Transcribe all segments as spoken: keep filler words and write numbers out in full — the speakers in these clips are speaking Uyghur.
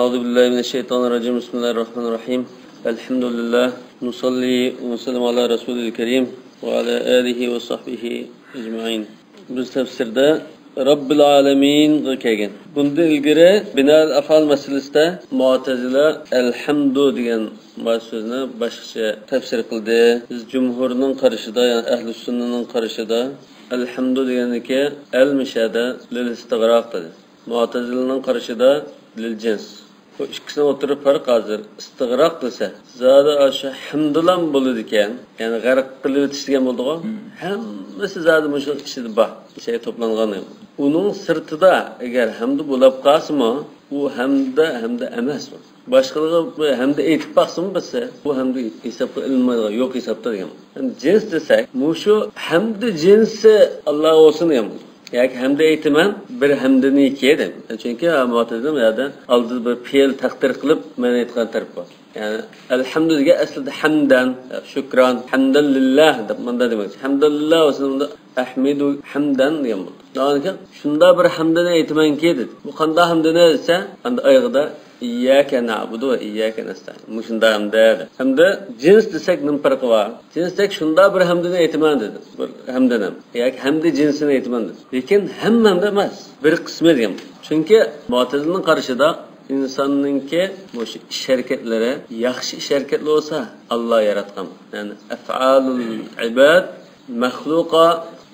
أعوذ بالله من الشيطان الرجيم. بسم الله الرحمن الرحيم. الحمد لله. نصلي ونسلم على رسول الكريم وعلى آله وصحبه أجمعين. بىز تەپسىردە رەببىل ئالەمىنغا كەلگەن. بۇندىن ئىلگىرى بىنائەل ئەفئال مەسىلىسىدە مۇئتەزىلە ئەلھەمدۇ دېگەن بار سۆزنى باشقىچە تەپسىر قىلدى. بىز جۇمھۇرنىڭ قارىشىدا، يەنى ئەھلى سۈننىنىڭ قارىشىدا ئەلھەمدۇ دېگەننىكى ئەل مۇشەددە لىل ئىستىغراق دېدى. مۇئتەزىلىنىڭ قارىشىدا لىل جىنس. بۇ ئىككىسىنىڭ ئوتتۇرا پەرق ھازىر ئىستىغراق دېسە، زادى ئاشۇ ھەمدىلام بولىدىكەن. يەنى غەرق قىلىۋېتىش دېگەن بولىدىغۇ. ھەممىسى زادى مۇشۇ ئىچىدە بار. شەي توپلانغان. ئۇنىڭ سىرتىدا ئەگەر ھەمدە بولاپ قالسىمۇ، ئۇ ھەمدە، ھەمدە ئەمەس ئۇ. باشقىلارغا بۇ ھەمدە ئېيتىپ باقسىمۇ بىلسە، بۇ ھەمدە ھېسابقا ئېلىنمايدىغان، يوق ھېسابتا دېگەن. ھەم جىنس دېسەك، مۇشۇ ھەمدە جىنسى ئاللاغا بولسۇن دېگەن. ياكى ھەمدە ئېيتىمەن، بىر ھەمدىنىكى دەيمەن. چۈنكى مۇئتەزىلە بۇ يەردە ئالدىدا بىر پېئىل تەقدىر قىلىپ، مەن ئېيتقان تەرىپى بار. يەنى ئەلھەمدۇ دېگەن ئەسلىدە ھەمدەن، شۇكران، ھەمدەن لىللا دەپ مۇنداق دېمەكچى. ھەمدەن لىللا بولسا ئۇندا ئەھمىدۇ ھەمدەن دېگەن بولدى. ئاندىن كېيىن شۇنداق بىر ھەمدىنى ئېيتىمەنكى دېدى. بۇ قانداق ھەمدىنى دېسە، ئەمدى ئايىغىدا ئىيياكە نەئبۇدۇ ۋە ئىيياكە نەستەئىن. مۇشۇنداق ھەمدە دەپ. ھەمدە جىنس دېسەك نېمە پەرقى بار؟ جىنس دېسەك شۇنداق بىر ھەمدىنى ئېيتىمەن دېدى. بىر ھەمدىنى. ياكى ھەمدە جىنسىنى ئېيتىمەن دېدى. لېكىن ھەممە ھەمدە ئەمەس. بىر قىسمى دېگەن. چۈنكى مۇئتەزىلىنىڭ قارىشىدا ئىنساننىڭكى مۇشۇ ئىش ھەرىكەتلىرى ياخشى ئىش ھەرىكەتلەر بولسا، ئاللا ياراتقان. يەنى ئەفئالۇل ئىباد مەخلۇقە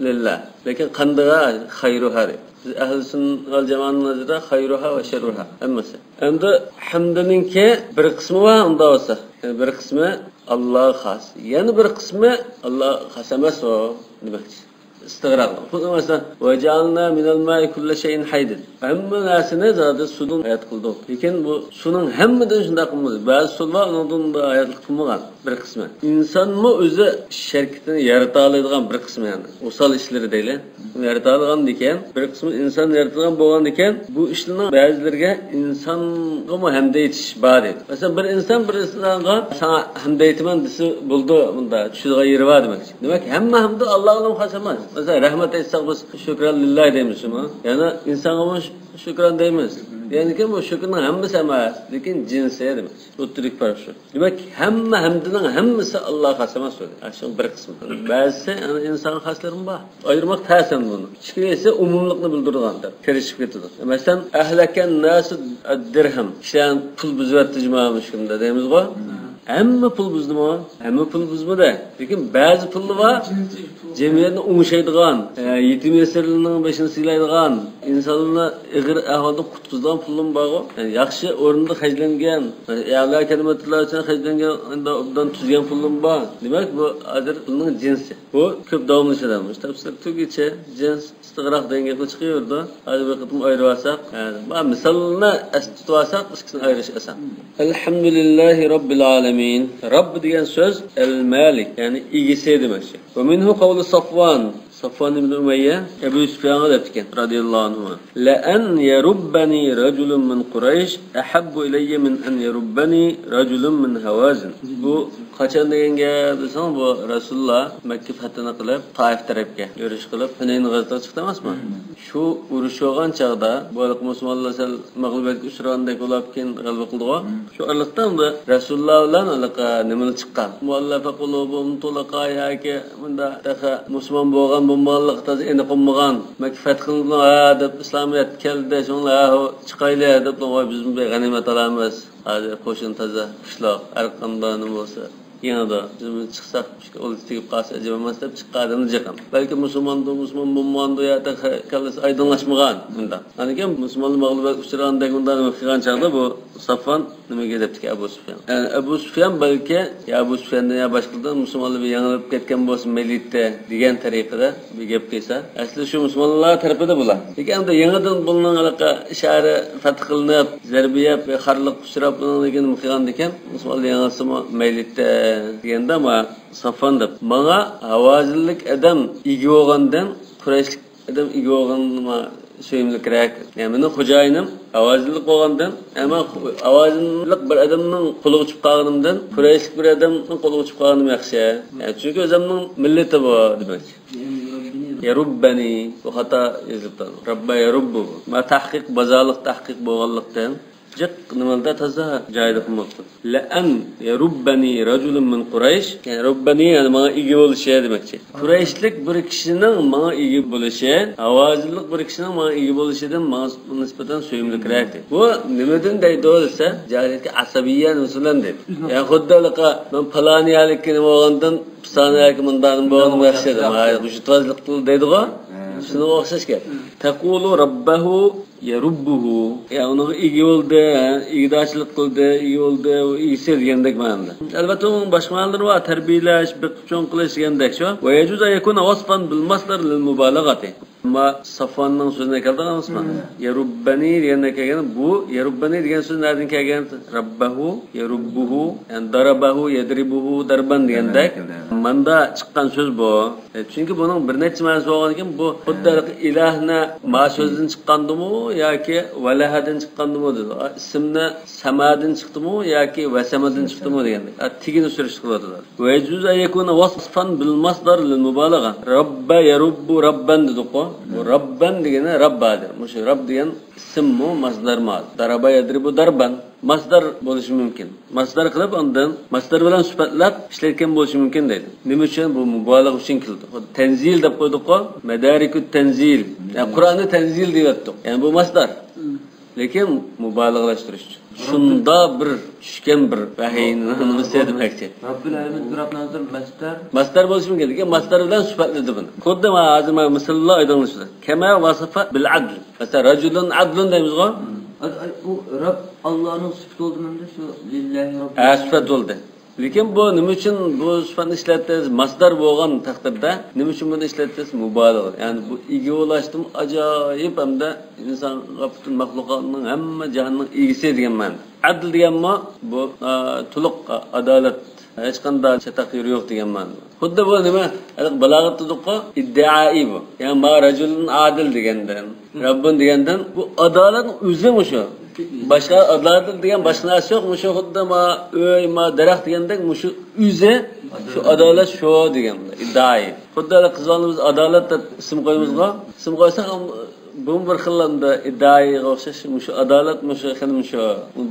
لىللا. لېكىن قاندىغا خەيرۇھا دەيدۇ. بىز ئەھلى سۈننە ۋەل جامائەنىڭ نەزىرىدە خەيرۇھا ۋە شەررۇھا ھەممىسى. ئەمدى ھەمدىنىڭكى بىر قىسمى بار ئۇنداق بولسا. يەنى بىر قىسمى ئاللاغا خاس. يەنە بىر قىسمى ئاللاغا خاس ئەمەس ئۇ دېمەكچى. ئىستىغراق. خۇددى مەسىلەن، ۋەجەئەلنا مىنەل مائى كۇللە شەيئىن ھەيدىن. ھەممە نەرسىنى زادى سۇدىن ھايات قىلدۇق. لېكىن بۇ سۇنىڭ ھەممىدىن شۇنداق قىلمىدى. بەزى سۇ بار، ئۇنىڭدىن ھاياتلىق قىلمىغان بىر قىسمى. ئىنسانمۇ ئۆزى ئىش ھەرىكىتىنى يارىتالايدىغان بىر قىسمى، يەنى ئوسال ئىشلىرى دەيلى. يارىتالىغاندىكەن، بىر قىسمى ئىنسان يارىتىلغان بولغاندىكەن، بۇ ئىشلارنىڭ بەزىلىرىگە ئىنسانغىمۇ ھەمدە ئېيتىش بار دەيدۇ. مەسىلەن، بىر ئىنسان بىر ئىنسانغا ساڭا ھەمدە ئېيتىمەن دېسە بولىدۇ، بۇندا چۈشىدىغان يېرى بار دېمەكچى. دېمەك، ھەممە ھەمدە ئاللاغىلا خاس ئەمەس. مەسىلەن، رەھمەت ئېيتساق بىز شۈكران لىللاھ دەيمىز شۇمۇ؟ يەنى ئىنسانغىمۇ شۈ-، شۈكران دەيمىز. يەنىكى بۇ شۈكرىنىڭ ھەممىسى ئەمەس، لېكىن جىنسى دېمەكچى. ئوتتۇرىدىكى پەرق شۇ. دېمەك، ھەممە ھەمدىنىڭ ھەممىسى ئاللاغا خاس ئەمەس ئۇ. شۇنىڭ بىر قىسمى. بەزىسى ئىنسانغا خاسلىرىمۇ بار. ئايرىماق تەس ئەمدى بۇنى. ئىچكىرى ئېيتسا ئومۇملۇقنى بىلدۈرىدىغان گەپ. كىرىشىپ كېتىدۇ. مەسىلەن، ئەھلەكەن ناسۇ ئەددىرھەم. كىشىلەرنى پۇل بۇزۇۋەتتى جۇما مۇشۇ كۈندە دەيمىزغۇ؟ ھەممە پۇل بۇزدىمۇ؟ ھەممە پۇل بۇزمىدى. لېكىن بەزى پۇللار بار. جەمئىيەتنى ئوڭشايدىغان، ئە، يېتىم يېسىرلارنىڭ بېشىنى سىلايدىغان، ئىنسانلارنى ئېغىر ئەھۋالدىن قۇتقۇزىدىغان پۇللىرىمۇ بارغۇ. يەنى ياخشى ئورۇندا خەجلەنگەن، ئەلا كەلىمەتۇللا ئۈچۈن خەجلەنگەن، ئەمدى ئوبدان تۈزگەن پۇللىرىمۇ بار. دېمەك، بۇ ھازىر پۇلنىڭ جىنسى. بۇ كۆپ داۋاملىشىدۇ. مۇشۇ تەپسىر تۈگىچە جىنس ئىستىغراق دېگەن گەپنى چىقىرىۋېرىدۇ. ھازىر بىر قېتىم ئايرىۋالساق، ھە، بۇ مىسالنى ئەستە تۇتۇۋالساق، ئىككىسىنى ئايرىش ئاسان. ئەلھەمدۇلىللاھى رەببىل ئالەمىن. رەبب دېگەن سۆز ئەل مالىك، يەنى ئىگىسى دېمەكچى. ۋە مىنھۇ قەۋلۇ سافۋان. سافۋان ئىبن ئۇمەييە ئەبۇ سۇفيانغا دەپتىكەن، رەزىياللاھۇ ئەنھۇما. لەئەن يەرۇببەنى رەجۇلۇن مىن قۇرەيش ئەھەببۇ ئىلەييە مىن ئەن يەرۇببەنى رەجۇلۇن مىن ھاۋازىن. بۇ قاچان دېگەن گەپ دېسەڭ، بۇ رەسۇلۇللا مەككە پەتھىنى قىلىپ، تائىف تەرەپكە يۈرۈش قىلىپ، ھۇنەين غەزۋىتىگە چىقتى ئەمەسمۇ؟ شۇ ئۇرۇش بولغان چاغدا، بۇ ھېلىقى مۇسۇلمانلار سەل مەغلۇبىيەتكە ئۇچرىغاندەك بولۇپ، كېيىن غەلىبە قىلدىغۇ. شۇ ئارىلىقتا ئەمدى رەسۇلۇللا بىلەن ھېلىقى نېمىلا چىققان؟ مۇئەللەفە قۇلۇبۇم تولىقا ياكى مۇنداق تېخى مۇسۇلمان بولغان بولمىغانلىقى تازا ئېنىق بولمىغان. مەككە پەتھ قىلىنىدۇ، ھە، دەپ ئىسلامىيەت كەلدى، شۇڭلا، ھە، ھو، چىقايلى، دەپ، ۋاي، بىزمۇ بىر غەنىيمەت ئالىمىز. ھازىر قوشۇن تازا كۈچلۈك، ھەر قانداق نېمە بولسا يېڭىدۇ. بىزمۇ چىقساق، ئۇلى تېگىپ قالسا ئەجەب ئەمەس دەپ چىققان ئادەمنى جىقىم. بەلكى مۇسۇلماندۇ، مۇسۇلمان بولمىغاندۇ، يا تېخى كاللىسى ئايدىڭلاشمىغان مۇنداق. ئاندىن كېيىن مۇسۇلمانلار مەغلۇبىيەتكە ئۇچرىغاندەك مۇنداق نېمە قىلغان چاغدا بۇ سافۋان نېمىگە دەپتىكەن، ئەبۇ سۇفيان. يەنى ئەبۇ سۇفيان بەلكى يا ئەبۇ سۇفياندىن يا باشقىلىرىدىن مۇسۇلمانلار بىر يېڭىلىپ كەتكەن بولسا مەيلىتتە دېگەن تەرىقىدە بىر گەپ قىلسا، ئەسلى شۇ مۇسۇلمانلار تەرىپىدە بۇلار. لېكىن ئەمدى يېڭىدىن بۇنىڭ ھېلىقى شەھىرى پەتھ قىلىنىپ، زەربە يەپ، خارلىققا ئۇچراپ، بۇنىڭدىن كېيىن نېمە قىلغاندىكىن، مۇسۇلمانلار يېڭىلسىمۇ مەيلىتتە دېگەندە، ما سافۋان دەپ، ماڭا ھاۋازىنلىك ئادەم ئىگە بولغاندىن قۇرەيشلىك ئادەم ئىگە بولغىنىما سۆيۈملۈكرەك. يەنى مېنىڭ خوجايىنىم ھاۋازىنلىق بولغاندىن، يەنى مەن خو-، ھاۋازىنلىق بىر ئادەمنىڭ قولىغا چۈشۈپ قالغىنىمدىن، قۇرەيشلىك بىر ئادەمنىڭ قولىغا چۈشۈپ قالغىنىم ياخشى. يەنى چۈنكى ئۆزۈمنىڭ مىللىتى بۇ دېمەكچى. يەرۇببەنى، بۇ خاتا يېزىلىپتۇ. رەببە يەرۇببۇ. ما تەھقىق، بازارلىق تەھقىق بولغانلىقتىن، جىق نېمىلىدە تازا جايىدا قىلماپتۇ. لأن يربني رجل من قريش، يەنى ربني، يەنى ماڭا ئىگە بولۇشى دېمەكچى. قۇرەيشلىك بىر كىشىنىڭ ماڭا ئىگە بولۇشى، ھاۋازىنلىق بىر كىشىنىڭ ماڭا ئىگە بولۇشىدىن ماڭا نىسبەتەن سۆيۈملۈكرەك دەيدۇ. بۇ نېمىدىن دەيدۇ دېسە، جاھىلىيەتكە ئەسەبىيە نېمىسى بىلەن دەيدۇ. يەنى خۇددى ھېلىقى مەن پالان يەرلىككە نېمە بولغاندىن پىسانە ياكى مۇنداق نېمە بولغىنىم ياخشى دەيدۇ. ھە، غۇژىتۋازلىق دەيدىغۇ. شۇنىڭغا ئوخشاش گەپ. تەقۇلۇ رەببەھۇ يەرۇببۇھۇ. يا ئۇنىڭغا ئىگە بولدى، ئىگىدارچىلىق قىلدى، ئىگە بولدى، ئۇ ئىگىسى دېگەندەك مەنىدە. ئەلۋەتتە، ئۇنىڭ باشقا مەنىلىرى بار، تەربىيەلەش، بېقىپ چوڭ قىلىش دېگەندەك شۇ. ويجوز أن يكون وصفا بالمصدر للمبالغة. ئەمما سافۋاننىڭ سۆزىنى كەلتۈرگەن ئوسمان. يەرۇببەنى دېگەندە كەلگەن، بۇ يەرۇببەنى دېگەن سۆز نەدىن كەلگەن؟ رەببەھۇ يەرۇببۇھۇ، يەنى دارەبەھۇ يەدرىبۇھۇ دەربەن دېگەندەك. ماندا چىققان سۆز بۇ. ئە، چۈنكى بۇنىڭ بىر نەچچە مەنىسى بولغاندىكىن، بۇ خۇددى ئىلاھنى ما سۆزدىن چىققاندىمۇ ياكى ۋەلەھەدىن چىققاندىمۇ دېدى. ئىسىمنى سەمادىن چىقتىمۇ ياكى ۋەسەمەدىن چىقتىمۇ دېگەندەك. ئە، تېگىنى سۈرۈشتە قىلىۋاتىدۇ. ويجوز أن يكون وصفا بالمصدر للمبالغة. رەببە يەرۇببۇ رەببەن دېدۇققۇ. بۇ رەببەن دېگىنى رەببادۇر. مۇشۇ رەب دېگەن ئىسىممۇ، ماسدارمۇ؟ دارابا يەدرىبۇ داربان. ماسدار بولۇشى مۇمكىن. ماسدار قىلىپ، ئاندىن ماسدار بىلەن سۈپەتلەپ ئىشلەتكەن بولۇشى مۇمكىن دەيدۇ. نېمە ئۈچۈن؟ بۇ مۇبالىغە ئۈچۈن كېلىدۇ. تەنزىل دەپ قويدۇققۇ. مەدارىكۇت تەنزىل. يەنى قۇرئاننى تەنزىل دەۋەتتۇق. يەنى بۇ ماسدار. لېكىن مۇبالىغىلەشتۈرۈش ئۈچۈن. شۇندا بىر چۈشكەن بىر ۋەھىينى نېمىسى دېمەكچى. رەببىل ئالەمىن تۇرۇپ نازىر مەسدەر. ماسدار بولۇشى مۇمكىن. لېكىن ماسدار بىلەن سۈپەتلىدى بۇنى. خۇددى مانا ھازىر مانا مىسالدا ئايدىڭلىشىدۇ. كەما ۋاسىفە بىل ئەدل. مەسىلەن، رەجۇلۇن ئەدلۇن دەيمىزغۇ؟ ئۇ رەب ئاللانىڭ سۈپىتى بولدىمۇ ئەمدى شۇ لىللاھى رەببى؟ ھە، سۈپەت بولدى. لېكىن بۇ نېمە ئۈچۈن بۇ سۈپەتنى ئىشلەتتى؟ ماسدار بولغان تەقدىردە نېمە ئۈچۈن بۇنى ئىشلەتتى؟ مۇبالىغە. يەنى بۇ ئىگە بولۇشتىمۇ ئاجايىپ ھەمدە ئىنسانغا پۈتۈن مەخلۇقاتنىڭ ھەممە جاھاننىڭ ئىگىسى دېگەن مەنىدە. ئەدل دېگەنمۇ بۇ، ئا، تولۇق ئادالەت، ھېچقانداق چاتاق يېرى يوق دېگەن مەنىدە. خۇددى بۇ نېمە؟ ھېلىقى بالاغەتتە دېدۇققۇ، ئىددىئائى بۇ. يەنى ما رەجۇلۇن ئادىل دېگەندىن، رەببۇن دېگەندىن بۇ ئادالەتنىڭ ئۆزى مۇشۇ. باشقا ئادالەت دېگەن باشقا نەرسە يوق. مۇشۇ خۇددى ما ئۆي، ما دەرەخ دېگەندەك مۇشۇ ئۆزى، شۇ ئادالەت شۇ دېگەن ئىددىئائى. خۇددى ھېلى قىز بالىمىز ئادالەت دەپ ئىسىم قويىمىزغۇ. ئىسىم قويساق، بۇمۇ بىر خىل ئەمدى ئىددىئائىيغا ئوخشاش. مۇشۇ ئادالەت، مۇشۇ خېلى مۇشۇ.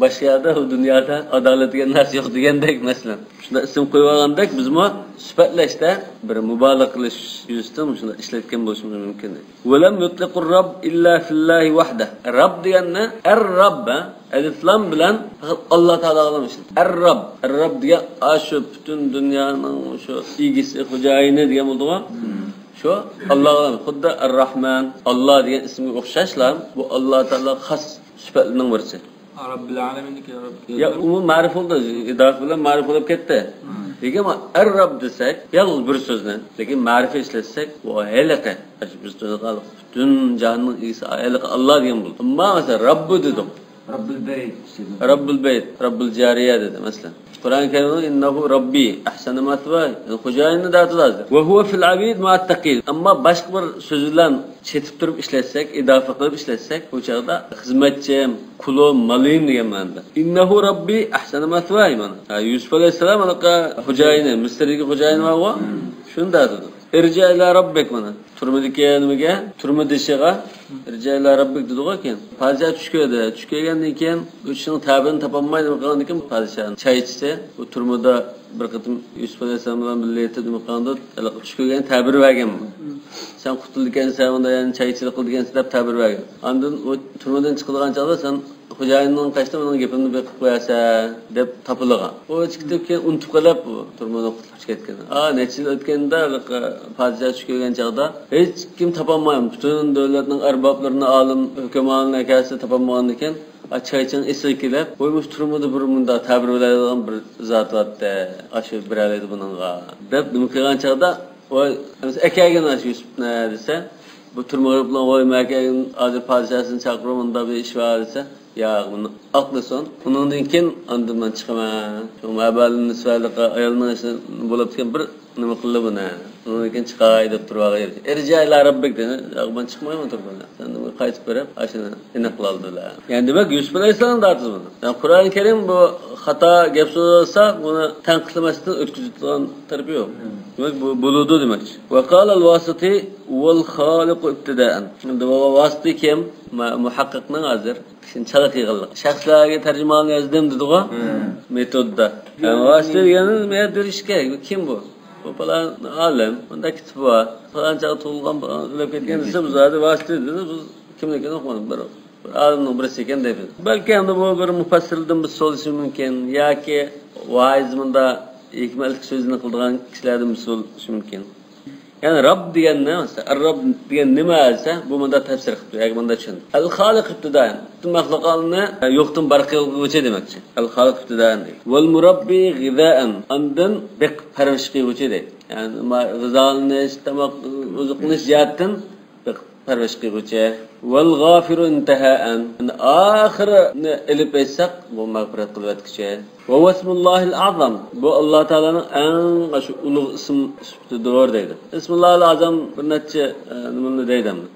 باشقا يەردە، بۇ دۇنيادا ئادالەت دېگەن نەرسە يوق دېگەندەك، مەسىلەن. شۇنداق ئىسىم قويۇۋالغاندەك، بىزمۇ سۈپەتلەشتە بىر مۇبالىغە قىلىش يۈزىسىدىن مۇشۇنداق ئىشلەتكەن بولۇشىمىز مۇمكىن. ولم يطلق الرب إلا في الله وحده. رەب دېگەننى ئەر رەب، ئەلىفلام بىلەن پەقەت ئاللا تائالاغىلا ئىشلىتىدۇ. ئەر رەب، ئەر رەب دېگەن ئاشۇ پۈتۈن دۇنيانىڭ شۇ ئىگىسى، خوجايىنى دېگەن بولدىغۇ. شۇ ئاللاغا، خۇددى ئەر رەھمان، ئاللا دېگەن ئىسىمگە ئوخشاشلا، بۇ ئاللا تائالا خاس سۈپەتلىرىنىڭ بىرسى. رەببىل ئالەمىندىكى رەب. يا، ئۇمۇ مەرىپە بولدى، ئىدافە بىلەن مەرىپە بولۇپ كەتتى. لېكىن ئەر رەب دېسەك، يالغۇز بىر سۆزنى، لېكىن مەرىپە ئىشلەتسەك، ئۇ ھېلىقى، بىز پۈتۈن جاھاننىڭ ئىگىسى، ھېلىقى ئاللا دېگەن بولدى. ئەمما مەسىلەن، رەببۇ دېدۇق. رەببىل بەيت. رەببىل بەيت، رەببىل جارىيە دېدى، مەسىلەن. قۇرئان كەرىمدە إنه ربي أحسن مثواي. يەنى خوجايىننى دەۋاتىدۇ ھازىر. وهو في العبيد مع التقييد. ئەمما باشقا بىر سۆز بىلەن چېتىپ تۇرۇپ ئىشلەتسەك، ئىدافە قىلىپ ئىشلەتسەك، بۇ چاغدا خىزمەتچىم، قۇلۇم، مالىم دېگەن مەنىدە. إنه ربي أحسن مثواي مانا. ھە، يۈسۈپ ئەلەيھىسسالام ئانىقى خوجايىنى، مىسىردىكى خوجايىنى بارغۇ، شۇنى دەۋاتىدۇ. ارجع إلى ربك مانا. تۈرمىدىكى نېمىگە؟ تۈرمىدىشىغا. ارجع إلى ربك دېدىغۇ كېيىن. پادىشاھ چۈش كۆردى. چۈش كۆرگەندىن كېيىن، ئۇ چۈشنىڭ تەبىرىنى تاپالماي نېمە قىلغاندىن كېيىن، پادىشاھنىڭ چايچىسى، ئۇ تۈرمىدە بىر قېتىم يۈسۈپ ئەلەيھىسسالام بىلەن بىللە يېتىپ نېمە قىلغاندا، ھېلىقى چۈش كۆرگەن تەبىر بەرگەن. سەن قۇتۇلىدىكەنسەن، ئۇندا يەنە چايچىلىق قىلىدىكەنسەن دەپ تەبىر بەرگەن. ئاندىن ئۇ تۈرمىدىن چىقىدىغان چاغدا سەن خوجايىننىڭ قېشىدا مېنىڭ گېپىمنى بېقىپ قويارسەن دەپ تاپىلىغان. ئۇ چىقىپ كېيىن ئۇنتۇپ قېلىپ، ئۇ تۈرمىدىن قۇتۇلۇپ چىقىپ كەتكەن. ئا، نەچچە يىل ئۆتكەندە، پادىشاھ چۈش كۆرگەن چاغدا ھېچكىم تاپالمايدۇ. پۈتۈن دۆلەتنىڭ ئەربابلىرىنى، ئالىم، ھۆكۈمانلىرىنى ھەركەيسىنى تاپالمىغاندىكىن، ئا، چايچىنىڭ ئېسىگە كېلىپ، ۋاي، مۇشۇ تۈرمىدە بىر مۇنداق تەبىر بېرەلەيدىغان بىر زات بارتتى. ئاشۇ بېرەلەيدۇ بۇنىڭغا دەپ نېمە قىلغان چاغدا، ۋاي، ئەمىسە ئەكەلگىن ئاشۇ يۈسۈپنى دېسە، بۇ تۈرمە غېرىبلار، ۋاي، مەكەن ھازىر پادىشاھسىنى چاقىرىپ، مۇنداق بىر ئىش بار دېسە، ياق، بۇنى ئاقلىسۇن. ئۇنىڭدىن كېيىن ئاندىن مەن چىقىمەن. شۇ مەبەلىنى سۈۋەلىقى ئايالنىڭ ئىشى بولۇپتىكەن، بىر نېمە قىلدى بۇنى. ئۇنىڭدىن كېيىن چىقاي دەپ تۇرۇۋالغان. ارجع إلى ربك دېدى. ياق، مەن چىقمايمەن تۇرۇپ. سەن نېمە قايتىپ بېرىپ، ئاشۇنى ئېنىق قىلالدىلا. يەنى دېمەك، يۈسۈپ ئەلەيھىسسالام داتىسى بۇنى. يەنى قۇرئان كەرىم بۇ خاتا گەپ سۆزلەۋاتسا، ئۇنى تەنقىدلىمەستىن ئۆتكۈزۈپ تۇرغان تەرىپى يوق. دېمەك، بۇ بولىدۇ دېمەكچى. وقال الواسطي والخالق ابتداء. ئەمدى بۇ ۋاسىتە كىم؟ ما-، مۇھەققىقنىڭ ھازىر كىشىنى چالا قىلغانلىق. شەخسلەرگە تەرجىمىھال يازدىم دېدىغۇ، مېتوددا. يەنى ۋاسىتە دېگەن مەن بېرىشكە، كىم بۇ؟ بۇ پالان ئالىم، بۇندا كىتابى بار، پالان چاغدا تۇغۇلغان، پالان ئۆلۈپ كەتكەن دېسە، بۇ زادى ۋاسىتە دېدى، بىز كىملىكىنى ئۇقمىدۇق، بىر، بىر ئالىمنىڭ بىرسى ئىكەن دەيمىز. بەلكى ئەمدى بۇ بىر مۇپەسسىردىن بىر سورىشى مۇمكىن ياكى ۋائىز مۇندا ھېكمەتلىك سۆزنى قىلىدىغان كىشىلەردىن بىر سورىشى مۇمكىن. يەنى رەب دېگەننى، مەسىلەن، ئەر-رەب دېگەن نېمە دېسە، بۇ مۇندا تەپسىر قىپتۇ ياكى مۇندا چۈشەندى. ئەل خالىق ئىبتىدائەن، پۈتۈن مەخلۇقاتنى يوقتىن بار قىلغۇچى دېمەكچى. ئەل خالىق ئىبتىدائەن دەيدۇ. ۋەل مۇرەببى غىزائەن، ئاندىن بېقىپ پەرۋىش قىلغۇچى دەيدۇ. يەنى ما-، غىزالىنىش، تاماق، ئوزۇقلىنىش جەھەتتىن بېقىپ پەرۋىش قىلغۇچى. ۋەل غافىرۇ ئىنتىھائەن، ئاخىرىنى ئېلىپ ئېيتساق، بۇ مەغپىرەت قىلىۋەتكۈچى. ۋە ۋەسمۇللاھىل ئەزەم، بۇ ئاللا تائالانىڭ ئەڭ ئاشۇ ئۇلۇغ ئىسىم سۈپىتىدۇر دەيدۇ. ئىسمۇللاھىل ئەزەم بىر نەچچە، ئە، نېمىنى دەيدۇ ئەمدى.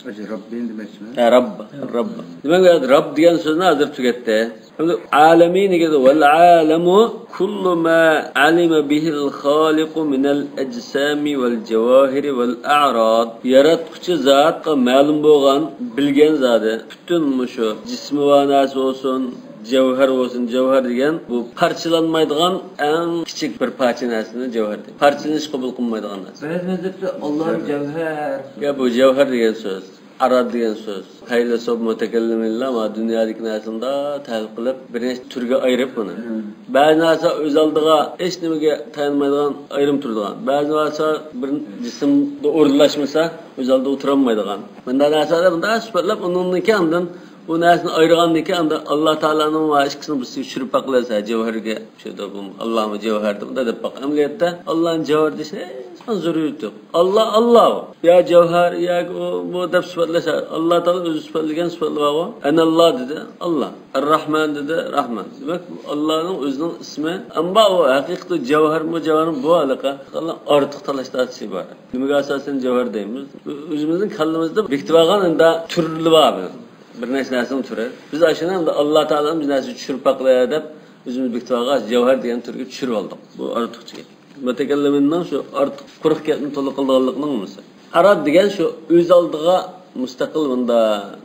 ئاشۇ رەببىن دېمەكچىمۇ؟ ھە، رەب، رەب. دېمەك، بۇ يەردە رەب دېگەن سۆزنى ھازىر تۈگەتتى. ئەمدى ئالەمىنى دېدى. ۋەل ئالەمۇ كۇللۇ ما ئەلىمە بىھىل خالىقۇ مىنەل ئەجسامى ۋەل جەۋاھىرى ۋەل ئەراد. ياراتقۇچى زاتقا مەلۇم بولغان، بىلگەن زادى. پۈتۈن مۇشۇ جىسمى بار نەرسە بولسۇن، جەۋھەر بولسۇن، جەۋھەر دېگەن بۇ پارچىلانمايدىغان ئەڭ كىچىك بىر پارچە نەرسىنى جەۋھەر دەيدۇ. پارچىلىنىشقا قوبۇل قىلمايدىغان نەرسە. بەزى مەزھەپتە ئاللا جەۋھەر. يا بۇ جەۋھەر دېگەن سۆز، ئەراد دېگەن سۆز. پەيلاسوپ مۇتەكەللىمىنلار مانا دۇنيادىكى نەرسىنى تەھلىل قىلىپ، بىر نەچچە تۈرگە ئايرىپ بۇنى. بەزى نەرسە ئۆز ئالدىغا ھېچ نېمىگە تايانمايدىغان، ئايرىم تۇرىدىغان. بەزى نەرسە بىر جىسىمدا ئورۇنلاشمىسا، ئۆز ئالدىغا تۇرالمايدىغان. مۇنداق نەرسىلەر مۇنداق سۈپەتلەپ، ئۇنىڭدىن كېيىن ئاندىن ئۇ نەرسىنى ئايرىغاندىن كېيىن ئاندىن ئاللا تائالانىڭ ۋە ئىككىسىنى بىرسىگە چۈشۈرۈپ باقىلىسا، جەۋھەرگە چۈشىدۇ، بۇ ئاللامۇ جەۋھەر دەپ، مۇنداق دەپ باق. ئەمەلىيەتتە ئاللانى جەۋھەر دېيىشنىڭ ھېچقانداق زۆرۈرىيىتى يوق. ئاللا، ئاللا ئۇ. يا جەۋھەر، ياكى ئۇ، بۇ دەپ سۈپەتلەش، ئاللا تائالا ئۆزى سۈپەتلىگەن سۈپەتلىرى بارغۇ. ئەنەللا دېدى، ئاللا. ئەرراھمان دېدى، راھمان. دېمەك، بۇ ئاللانىڭ ئۆزىنىڭ ئىسمى. ئەمما ئۇ ھەقىقىي جەۋھەرمۇ، جەۋھەرمۇ بۇ ھېلىقى ئارتۇق تالاشتارچىسى بار. نېمىگە ئاساسەن جەۋھەر دەيمىز؟ ئۆزىمىزنىڭ كاللىمىزدا بېكىتىۋالغان ئەمدى تۈرلىرى بار بىر، بىر نەرسە نەرسىنىڭ تۈرى. بىز ئاشۇنى ئەمدى ئاللا تائالانىڭ بىر نەرسە چۈشۈرۈپ باقىلى دەپ، ئۆزىمىز بېكىتىۋالغان جەۋھەر دېگەن تۈرگە چۈشۈرۈۋالدۇق. بۇ ئارتۇقچە گەپ. مۇتەكەللىمىننىڭ شۇ ئارتۇق قۇرۇق گەپنى تولا قىلىدىغانلىقىنىڭ نېمىسى؟ ئەراد دېگەن شۇ ئۆز ئالدىغا مۇستەقىل بۇندا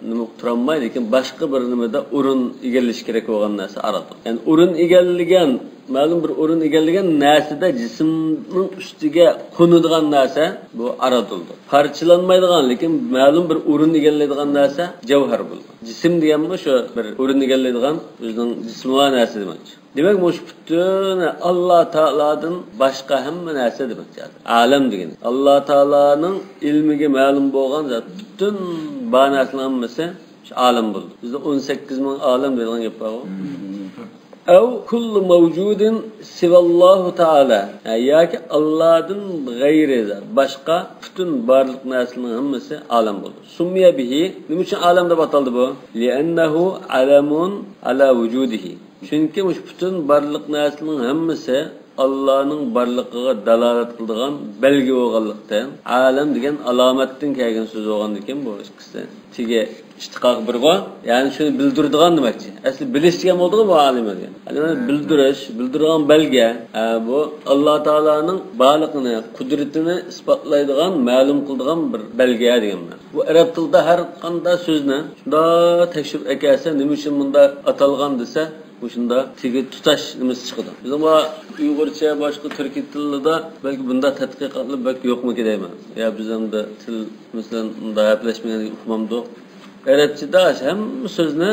نېمە تۇرالماي، لېكىن باشقا بىر نېمىدە ئورۇن ئىگىلىشى كېرەك بولغان نەرسە ئەراد. يەنى ئورۇن ئىگىلىگەن، مەلۇم بىر ئورۇن ئىگىلىگەن نەرسىدە جىسىمنىڭ ئۈستىگە قونىدىغان نەرسە بۇ ئەراد بولىدۇ. پارچىلانمايدىغان، لېكىن مەلۇم بىر ئورۇن ئىگىلەيدىغان نەرسە جەۋھەر بولىدۇ. جىسىم دېگەنمۇ شۇ بىر ئورۇن ئىگىلەيدىغان، ئۆزىنىڭ جىسمى بار نەرسە دېمەكچى. دېمەك، مۇشۇ پۈتۈن ئاللا تائالادىن باشقا ھەممە نەرسە دېمەكچى. ئالەم دېگىنى ئاللا تائالانىڭ ئىلمىگە مەلۇم بولغان زات، پۈتۈن بار نەرسىنىڭ ھەممىسى شۇ ئالەم بولىدۇ. بىزدە ئون سەككىز مىڭ ئالەم دەيدىغان گەپ بارغۇ. ئەۋ كۇللۇ مەۋجۇدىن سىۋاللاھۇ تائالا. ھە، ياكى ئاللادىن غەيرى زات، باشقا پۈتۈن بارلىق نەرسىنىڭ ھەممىسى ئالەم بولىدۇ. سۇممىيە بىھى، نېمە ئۈچۈن ئالەم دەپ ئاتالدى بۇ؟ لىئەننەھۇ ئەلەمۇن ئەلا ۋۇجۇدىھى. چۈنكى مۇشۇ پۈتۈن بارلىق نەرسىنىڭ ھەممىسى ئاللانىڭ بارلىقىغا دالالەت قىلىدىغان بەلگە بولغانلىقتىن، ئالەم دېگەن ئالامەتتىن كەلگەن سۆز بولغاندىكىن، بۇ ئىككىسى تېگى ئىشتىقاق بىرغۇ، يەنى شۇنى بىلدۈرىدىغان دېمەكچى. ئەسلى بىلىش دېگەن بولدىغۇ بۇ ئالىم دېگەن. يەنى بىلدۈرۈش، بىلدۈرىدىغان بەلگە. ھە، بۇ ئاللا تائالانىڭ بارلىقىنى، قۇدرىتىنى ئىسپاتلايدىغان، مەلۇم قىلىدىغان بىر بەلگە دېگەن مەنە. بۇ ئەرەب تىلىدا ھەر قانداق سۆزنى شۇنداق تەكشۈرۈپ ئەكەلسە، نېمە ئۈچۈن مۇنداق ئاتالغان دېسە، مۇشۇنداق تېگى تۇتاش نېمىسى چىقىدۇ. بىزنىڭ بۇ ئۇيغۇرچە، باشقا تۈركىي تىللىرىدا بەلكى بۇنداق تەتقىقاتلار بەك يوقمىكىن دەيمەن. يا بىز ئەمدى تىل، مەسىلەن، مۇنداق ھەپىلەشمىگەندىكىن ئۇقمامدۇق. ئەرەبچىدە ھەممە سۆزنى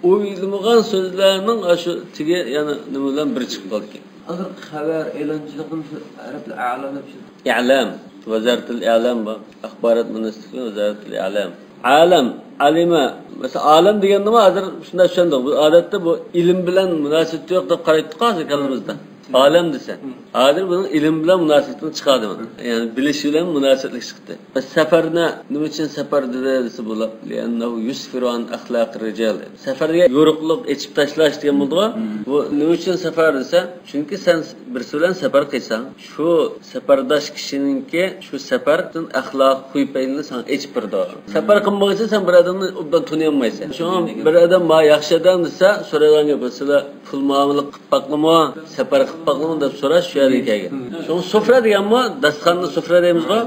ئويلىمىغان سۆزلەرنىڭ ئاشۇ تېگى يەنە نېمە بىلەن بىر چىقىپ قالىدىكەن. ھازىر خەۋەر، ئېلانچىلىقنى ئەرەبلەر ئەلام دەپ ئىشلىتىدۇ. ئەلام، ۋەزارەتۇل ئەلام بار. ئاخبارات مىنىستىرلىقى، ۋەزارەتۇل ئەلام. ئالەم، ئالىمە. مەسىلەن، ئالەم دېگەندىمۇ ھازىر شۇنداق چۈشەندۇق. بىز ئادەتتە بۇ ئىلىم بىلەن مۇناسىۋىتى يوق دەپ قارايتتۇق ھازىر كاللىمىزدا. ئالەم دېسە. ھازىر بۇنىڭ ئىلىم بىلەن مۇناسىۋىتىنى چىقاردىم. يەنى بىلىش بىلەن مۇناسىۋەتلىك چىقتى. سەپەرنى نېمە ئۈچۈن سەپەر دېدى دېسە بولار. لأنه يسفر عن أخلاق الرجال. سەپەر دېگەن يورۇقلۇق، ئېچىپ تاشلاش دېگەن بولىدىغۇ. بۇ نېمە ئۈچۈن سەپەر دېسە، چۈنكى سەن بىرسى بىلەن سەپەر قىلساڭ، شۇ سەپەرداش كىشىنىڭكى شۇ سەپەردىن ئەخلاق، خۇي پەيلىنى ساڭا ئېچىپ بېرىدۇ. سەپەر قىلمىغىچە سەن بىر ئادەمنى ئوبدان تونۇيالمايسەن. شۇڭا بىر ئادەم ما ياخشى ئادەم دېسە، سورايدىغان گەپ، سىلەر پۇل مۇئامىلە قىلىپ باقلىمۇ، سەپەر قىلىپ باقلىمۇ دەپ سوراش شۇ يەردىن كەلگەن. شۇڭا سۇفرا دېگەنمۇ، داستىخاننى سۇفرا دەيمىزغۇ.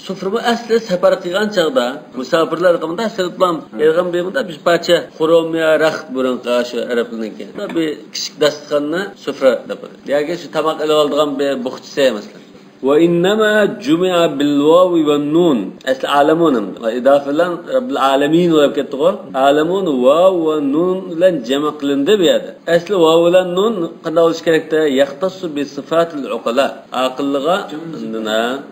سۇفرىمۇ ئەسلى سەپەر قىلغان چاغدا، مۇساپىرلار قىلغاندا سېلىپلام، ئېلغان بېرىمىدا بىر پارچە خروم يا رەخت بۇرۇنقى شۇ ئەرەبلەرنىڭكى. بىر كىچىك داستىخاننى سۇفرا دەپ. ياكى شۇ تاماق ئېلىۋالىدىغان بىر بوخچىسى، مەسىلەن. وإنما جمع بالواو والنون. ئەسلى ئالەمۇن ئىداپە بىلەن رەببىل ئالەمىن بولۇپ كەتتىغۇ. ئالەمۇن ۋاۋ ۋە نۇن بىلەن جەمع قىلىندى بۇ يەردە. ئەسلى ۋاۋ بىلەن نۇن قانداق بولۇشى كېرەكتى؟ يختص بصفات العقلاء. ئاقىللىغا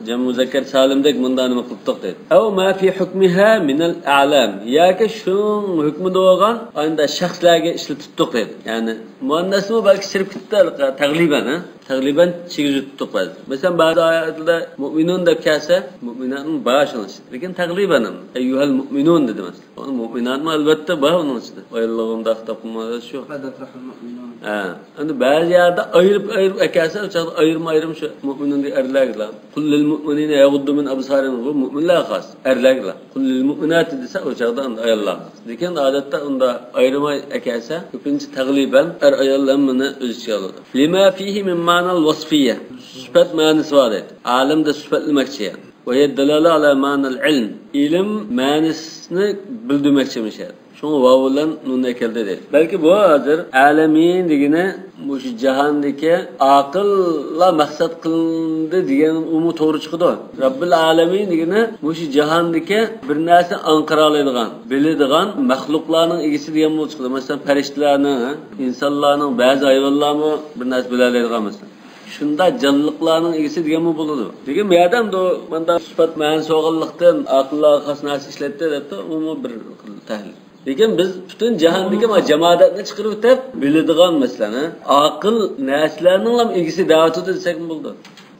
جەم مۇزەككەر سالىمدەك مۇنداق نېمە قىلىپتۇق دەيدۇ. أو ما في حكمها من الأعلام. ياكى شۇنىڭ ھۆكمىدە بولغان ئاينىدا شەخسلەرگە ئىشلىتىپتۇق دەيدۇ. يەنى مۇئەننەسمۇ بەلكى سىرىپ كېتىپتۇ تەغلىبەن، ھە؟ تەغلىبەن چىگىزىتتۇق بەزىدە. مەسىلەن، بەزى ئايەتلەردە مۇئمىنۇن دەپ كەلسە، مۇئمىناتمۇ بار شۇنىڭ ئىچىدە. لېكىن تەغلىبەن ئەمدى، ئەييۇھەل مۇئمىنۇن دېدى مەسىلەن. ئۇنى مۇئمىناتمۇ ئەلۋەتتە بار ئۇنىڭ ئىچىدە. ئاياللىغۇمدا خىتاب قىلمىغان شۇ. قەد ئەفلەھەل مۇئمىنۇن. ھە. ئەمدى بەزى يەردە ئايرىپ، ئايرىپ ئەكەلسە، ئۇ چاغدا ئايرىم، ئايرىم شۇ مۇئمىنۇن دېگەن ئەرلەرگىلا. قۇل لىل مۇئمىنىنە يەغۇددۇ مىن ئەبسارىھىم، بۇ مۇئمىنلەرگە خاس، ئەرلەرگىلا. قۇل لىل مۇئمىناتى دېسە، ئۇ چاغدا ئەمدى ئاياللارغا خاس. لېكىن ئادەتتە ئۇندا ئايرىماي ئەكەلسە، كۆپىنچە تەغلىبەن ئەر-ئايال ھەممىنى ئۆز ئىچىگە ئالىدۇ. لىما فىھى مىن مەنەل ۋەسفىيە. سۈپەت مەنىسى بار دەيدۇ. ئالەمدە سۈپەتلىمەكچى. ۋە ھىيە دالالە ئالا مەنەل ئىلم. ئىلىم مەنىسىنى بىلدۈرمەكچىمىش. شۇڭا ۋاۋ بىلەن نۇن ئەكەلدى دەيدۇ. بەلكى بۇ ھازىر ئالەمىن دېگىنى مۇشۇ جاھاندىكى ئاقىللار مەقسەت قىلىندى دېگەن ئۇمۇ توغرا چىقىدۇ. رەببىل ئالەمىن دېگىنى مۇشۇ جاھاندىكى بىر نەرسە ئاڭقىرالايدىغان، بىلىدىغان مەخلۇقلارنىڭ ئىگىسى دېگەنمۇ چىقىدۇ. مەسىلەن، پەرىشتىلەرنىڭ، ئىنسانلارنىڭ، بەزى ھايۋانلارمۇ بىر نەرسە بىلەلەيدىغان مەسىلەن. شۇنداق جانلىقلارنىڭ ئىگىسى دېگەنمۇ بولىدۇ. لېكىن بۇ يەردە ئەمدى مۇنداق سۈپەت مەنىسى بولغانلىقتىن ئاقىللارغا خاس نەرسە ئىشلەتتى دەپتۇ، ئۇمۇ بىر خىل تەھلىل. لېكىن بىز پۈتۈن جاھاندىكى ما جاماداتنى چىقىرىۋېتىپ، بىلىدىغان مەسىلەن، ھە؟ ئاقىل نەرسىلەرنىڭلا ئىگىسى دەۋاتىدۇ دېسەكمۇ بولىدۇ.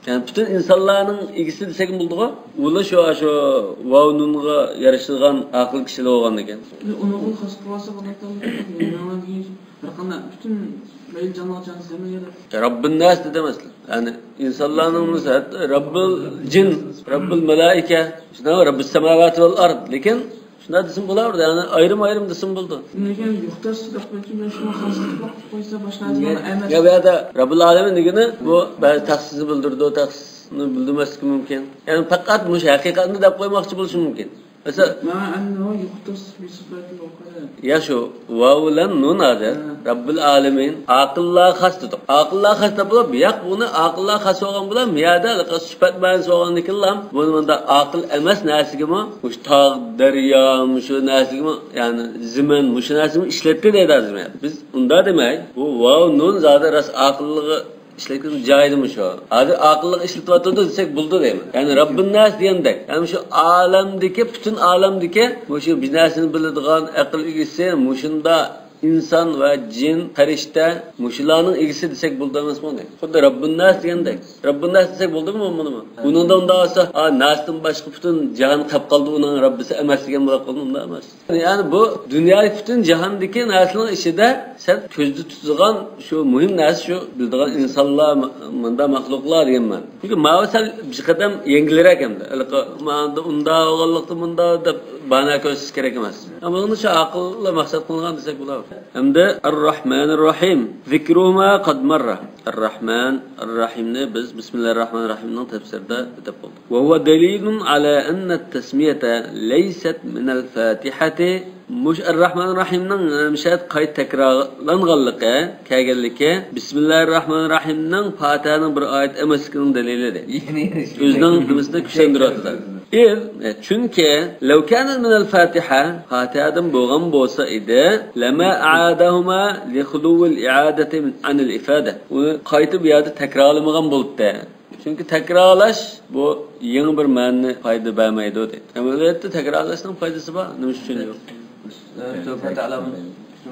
يەنى پۈتۈن ئىنسانلارنىڭ ئىگىسى دېسەكمۇ بولىدىغۇ. ئۇلا شۇ، شۇ ۋاۋ نۇنغا يارىشىدىغان ئاقىل كىشىلەر بولغاندىكىن. ئۇنىڭغا خاس قىلىۋالسا بولاتتىمۇ؟ ھەر قانداق پۈتۈن مەيلى جانلىق جانسىز ھەممە يەردە. رەببىنناس دېدى مەسىلەن. يەنى ئىنسانلارنىڭ مەسىلەن، رەببىل جىن، رەببىل مەلائىكە، شۇنداق رەببىس سەماۋاتى ۋەل ئارد. لېكىن شۇنداق دېسىمۇ بولىدۇ، يەنى ئايرىم-ئايرىم دېسىمۇ بولىدۇ. لېكىن يۇختەس دەپ قويسا، مەن شۇڭا خاس قىلىپ قويسا، باشقا يا، يا بۇ يەردە رەببىل ئالەمىن دېگىنى بۇ بەزى تەخسىسنى بىلدۈرىدۇ، تەخسىسنى بىلدۈرمەسلىكى مۇمكىن. يەنى پەقەت مۇشۇ ھەقىقەتنى دەپ قويماقچى بولۇشى مۇمكىن. مەسىلەن، مع أنه يختص بصفات العقلاء. يا شۇ ۋاۋ بىلەن نۇن ھازىر. ھە. رەببىل ئالەمىن. ئاقىللارغا خاس دېدۇق. ئاقىللارغا خاس دەپ بولۇپ، ياق، بۇنى ئاقىللارغا خاس بولغان بىلەن، بۇ يەردە سۈپەت مەنىسى بولغاندىكىنلا، بۇنى مۇنداق ئاقىل ئەمەس نەرسىگىمۇ، مۇشۇ تاغ، دەريا، مۇشۇ نەرسىگىمۇ، يەنى زېمىن، مۇشۇ نەرسىگىمۇ ئىشلەتتى دەيدۇ ھازىر. بىز ئۇنداق دېمەي، بۇ ۋاۋ نۇن زادى راست ئاقىللىقى ئىشلەتكەن جايىدىمۇ شۇ. ھازىر ئاقىللىق ئىشلىتىۋاتىدۇ دېسەك بولىدۇ دەيمەن. يەنى رەببىنناس دېگەندەك. يەنى شۇ ئالەمدىكى، پۈتۈن ئالەمدىكى مۇشۇ بىر نەرسىنى بىلىدىغان ئەقىل ئىگىسى، مۇشۇنداق ئىنسان ۋە جىن، پەرىشتە، مۇشۇلارنىڭ ئىگىسى دېسەك بولىدۇ ئەمەسمۇ دەيمەن. خۇددى رەببىنناس دېگەندەك. رەببىنناس دېسەك بولدىمۇ، بولمىدىمۇ؟ ئۇنىڭدا ئۇنداق بولسا، ھا، ناستىن باشقا پۈتۈن جاھان قاپ قالدى، ئۇنىڭ رەببىسى ئەمەس دېگەن بولۇپ قالدى، ئۇنداق ئەمەس. يەنى بۇ دۇنيادىكى پۈتۈن جاھاندىكى نەرسىنىڭ ئىچىدە سەن كۆزدە تۇتىدىغان شۇ مۇھىم نەرسە شۇ بىلىدىغان ئىنسانلار، مۇنداق مەخلۇقلار دېگەن مەنە. چۈنكى ماۋۇ سەل بىر قەدەم يەڭگىلرەك ئەمدى. ھېلىقى مانا ئۇنداق بولغانلىقتا مۇنداق دەپ باھانە كۆرسىتىش كېرەك ئەمەس. ئەمما بۇنى شۇ ئاقىللار مەقسەت قىلغان دېسەك بولار. ئەمدى الرحمن الرحيم. ذكرهما قد مر. الرحمن الرحيمنى بىز بسم الله الرحمن الرحيمنىڭ تەپسىرىدە دەپ بولدۇق. وهو دليل على أن التسمية ليست من الفاتحة. مۇشۇ ئەررەھمان رەھىمنىڭ ھەمىشە قايتا تەكرارلانغانلىقى، كەلگەنلىكى، بىسمىللاھىر رەھمانىر رەھىمنىڭ پاتىھەنىڭ بىر ئايەت ئەمەسلىكىنىڭ دەلىلى دەيدۇ. ئۆزىنىڭ نېمىسىنى كۈچلەندۈرۈۋاتىدۇ. ئىز، چۈنكى، لەۋ كانەت مىنەل فاتىھە، پاتىھەدىن بولغان بولسا ئىدى، لەما ئەئادەھۇما لىخۇلۇۋىل ئىئادەتى ئەنىل ئىفادە. ئۇنى قايتا بۇ يەردە تەكرارلىمىغان بولاتتى. چۈنكى تەكرارلاش بۇ يېڭى بىر مەنىنى پايدا بەرمەيدۇ دەيدۇ. ئەمەلىيەتتە تەكرارلاشنىڭ پايدىسى بار، نېمە ئۈچۈن يوق؟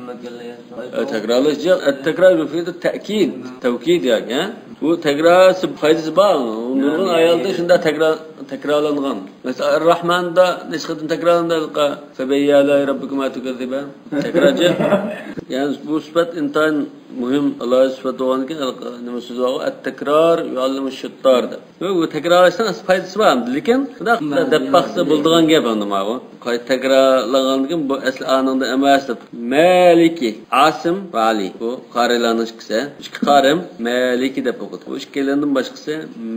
ئە، تەكرارلاش يوق. ئەت-تەكرار يۇفىدۇ تەئكىد. تەۋكىد ياكى، ھە؟ بۇ تەكرار پايدىسى بار. نۇرغۇن ئايەتلەردە شۇنداق تەكرار، تەكرارلانغان. مەسىلەن، ئەر-راھماندا نەچچە قېتىم تەكرارلاندى ھېلىقى. فَبِأَيِّ آلَاءِ رَبِّكُمَا تُكَذِّبَانِ. تەكرارچى. يەنى بۇ سۈپەت ئىنتايىن مۇھىم، ئالاھىدە سۈپەت بولغاندىكىن، ھېلىقى نېمە سۆز بارغۇ؟ ئەت-تەكرار يۇئەللىمۇ شۇتتار دەپ. ياق، بۇ تەكرارلاشنىڭ ئەسلى پايدىسى بار. لېكىن شۇنداق دەپ باقسا بولىدىغان گەپ ئەمدى ماۋۇ. قايتا تەكرارلانغاندىن كېيىن بۇ ئەسلى ئانىڭدا ئەمەس دەپ. مالىكى، ئاسىم ۋە ئالى. بۇ قارىلارنىڭ ئىككىسى. ئىككى قارىم مالىكى دەپ ئوقۇدى. بۇ ئىككىيلەندىن باشقىسى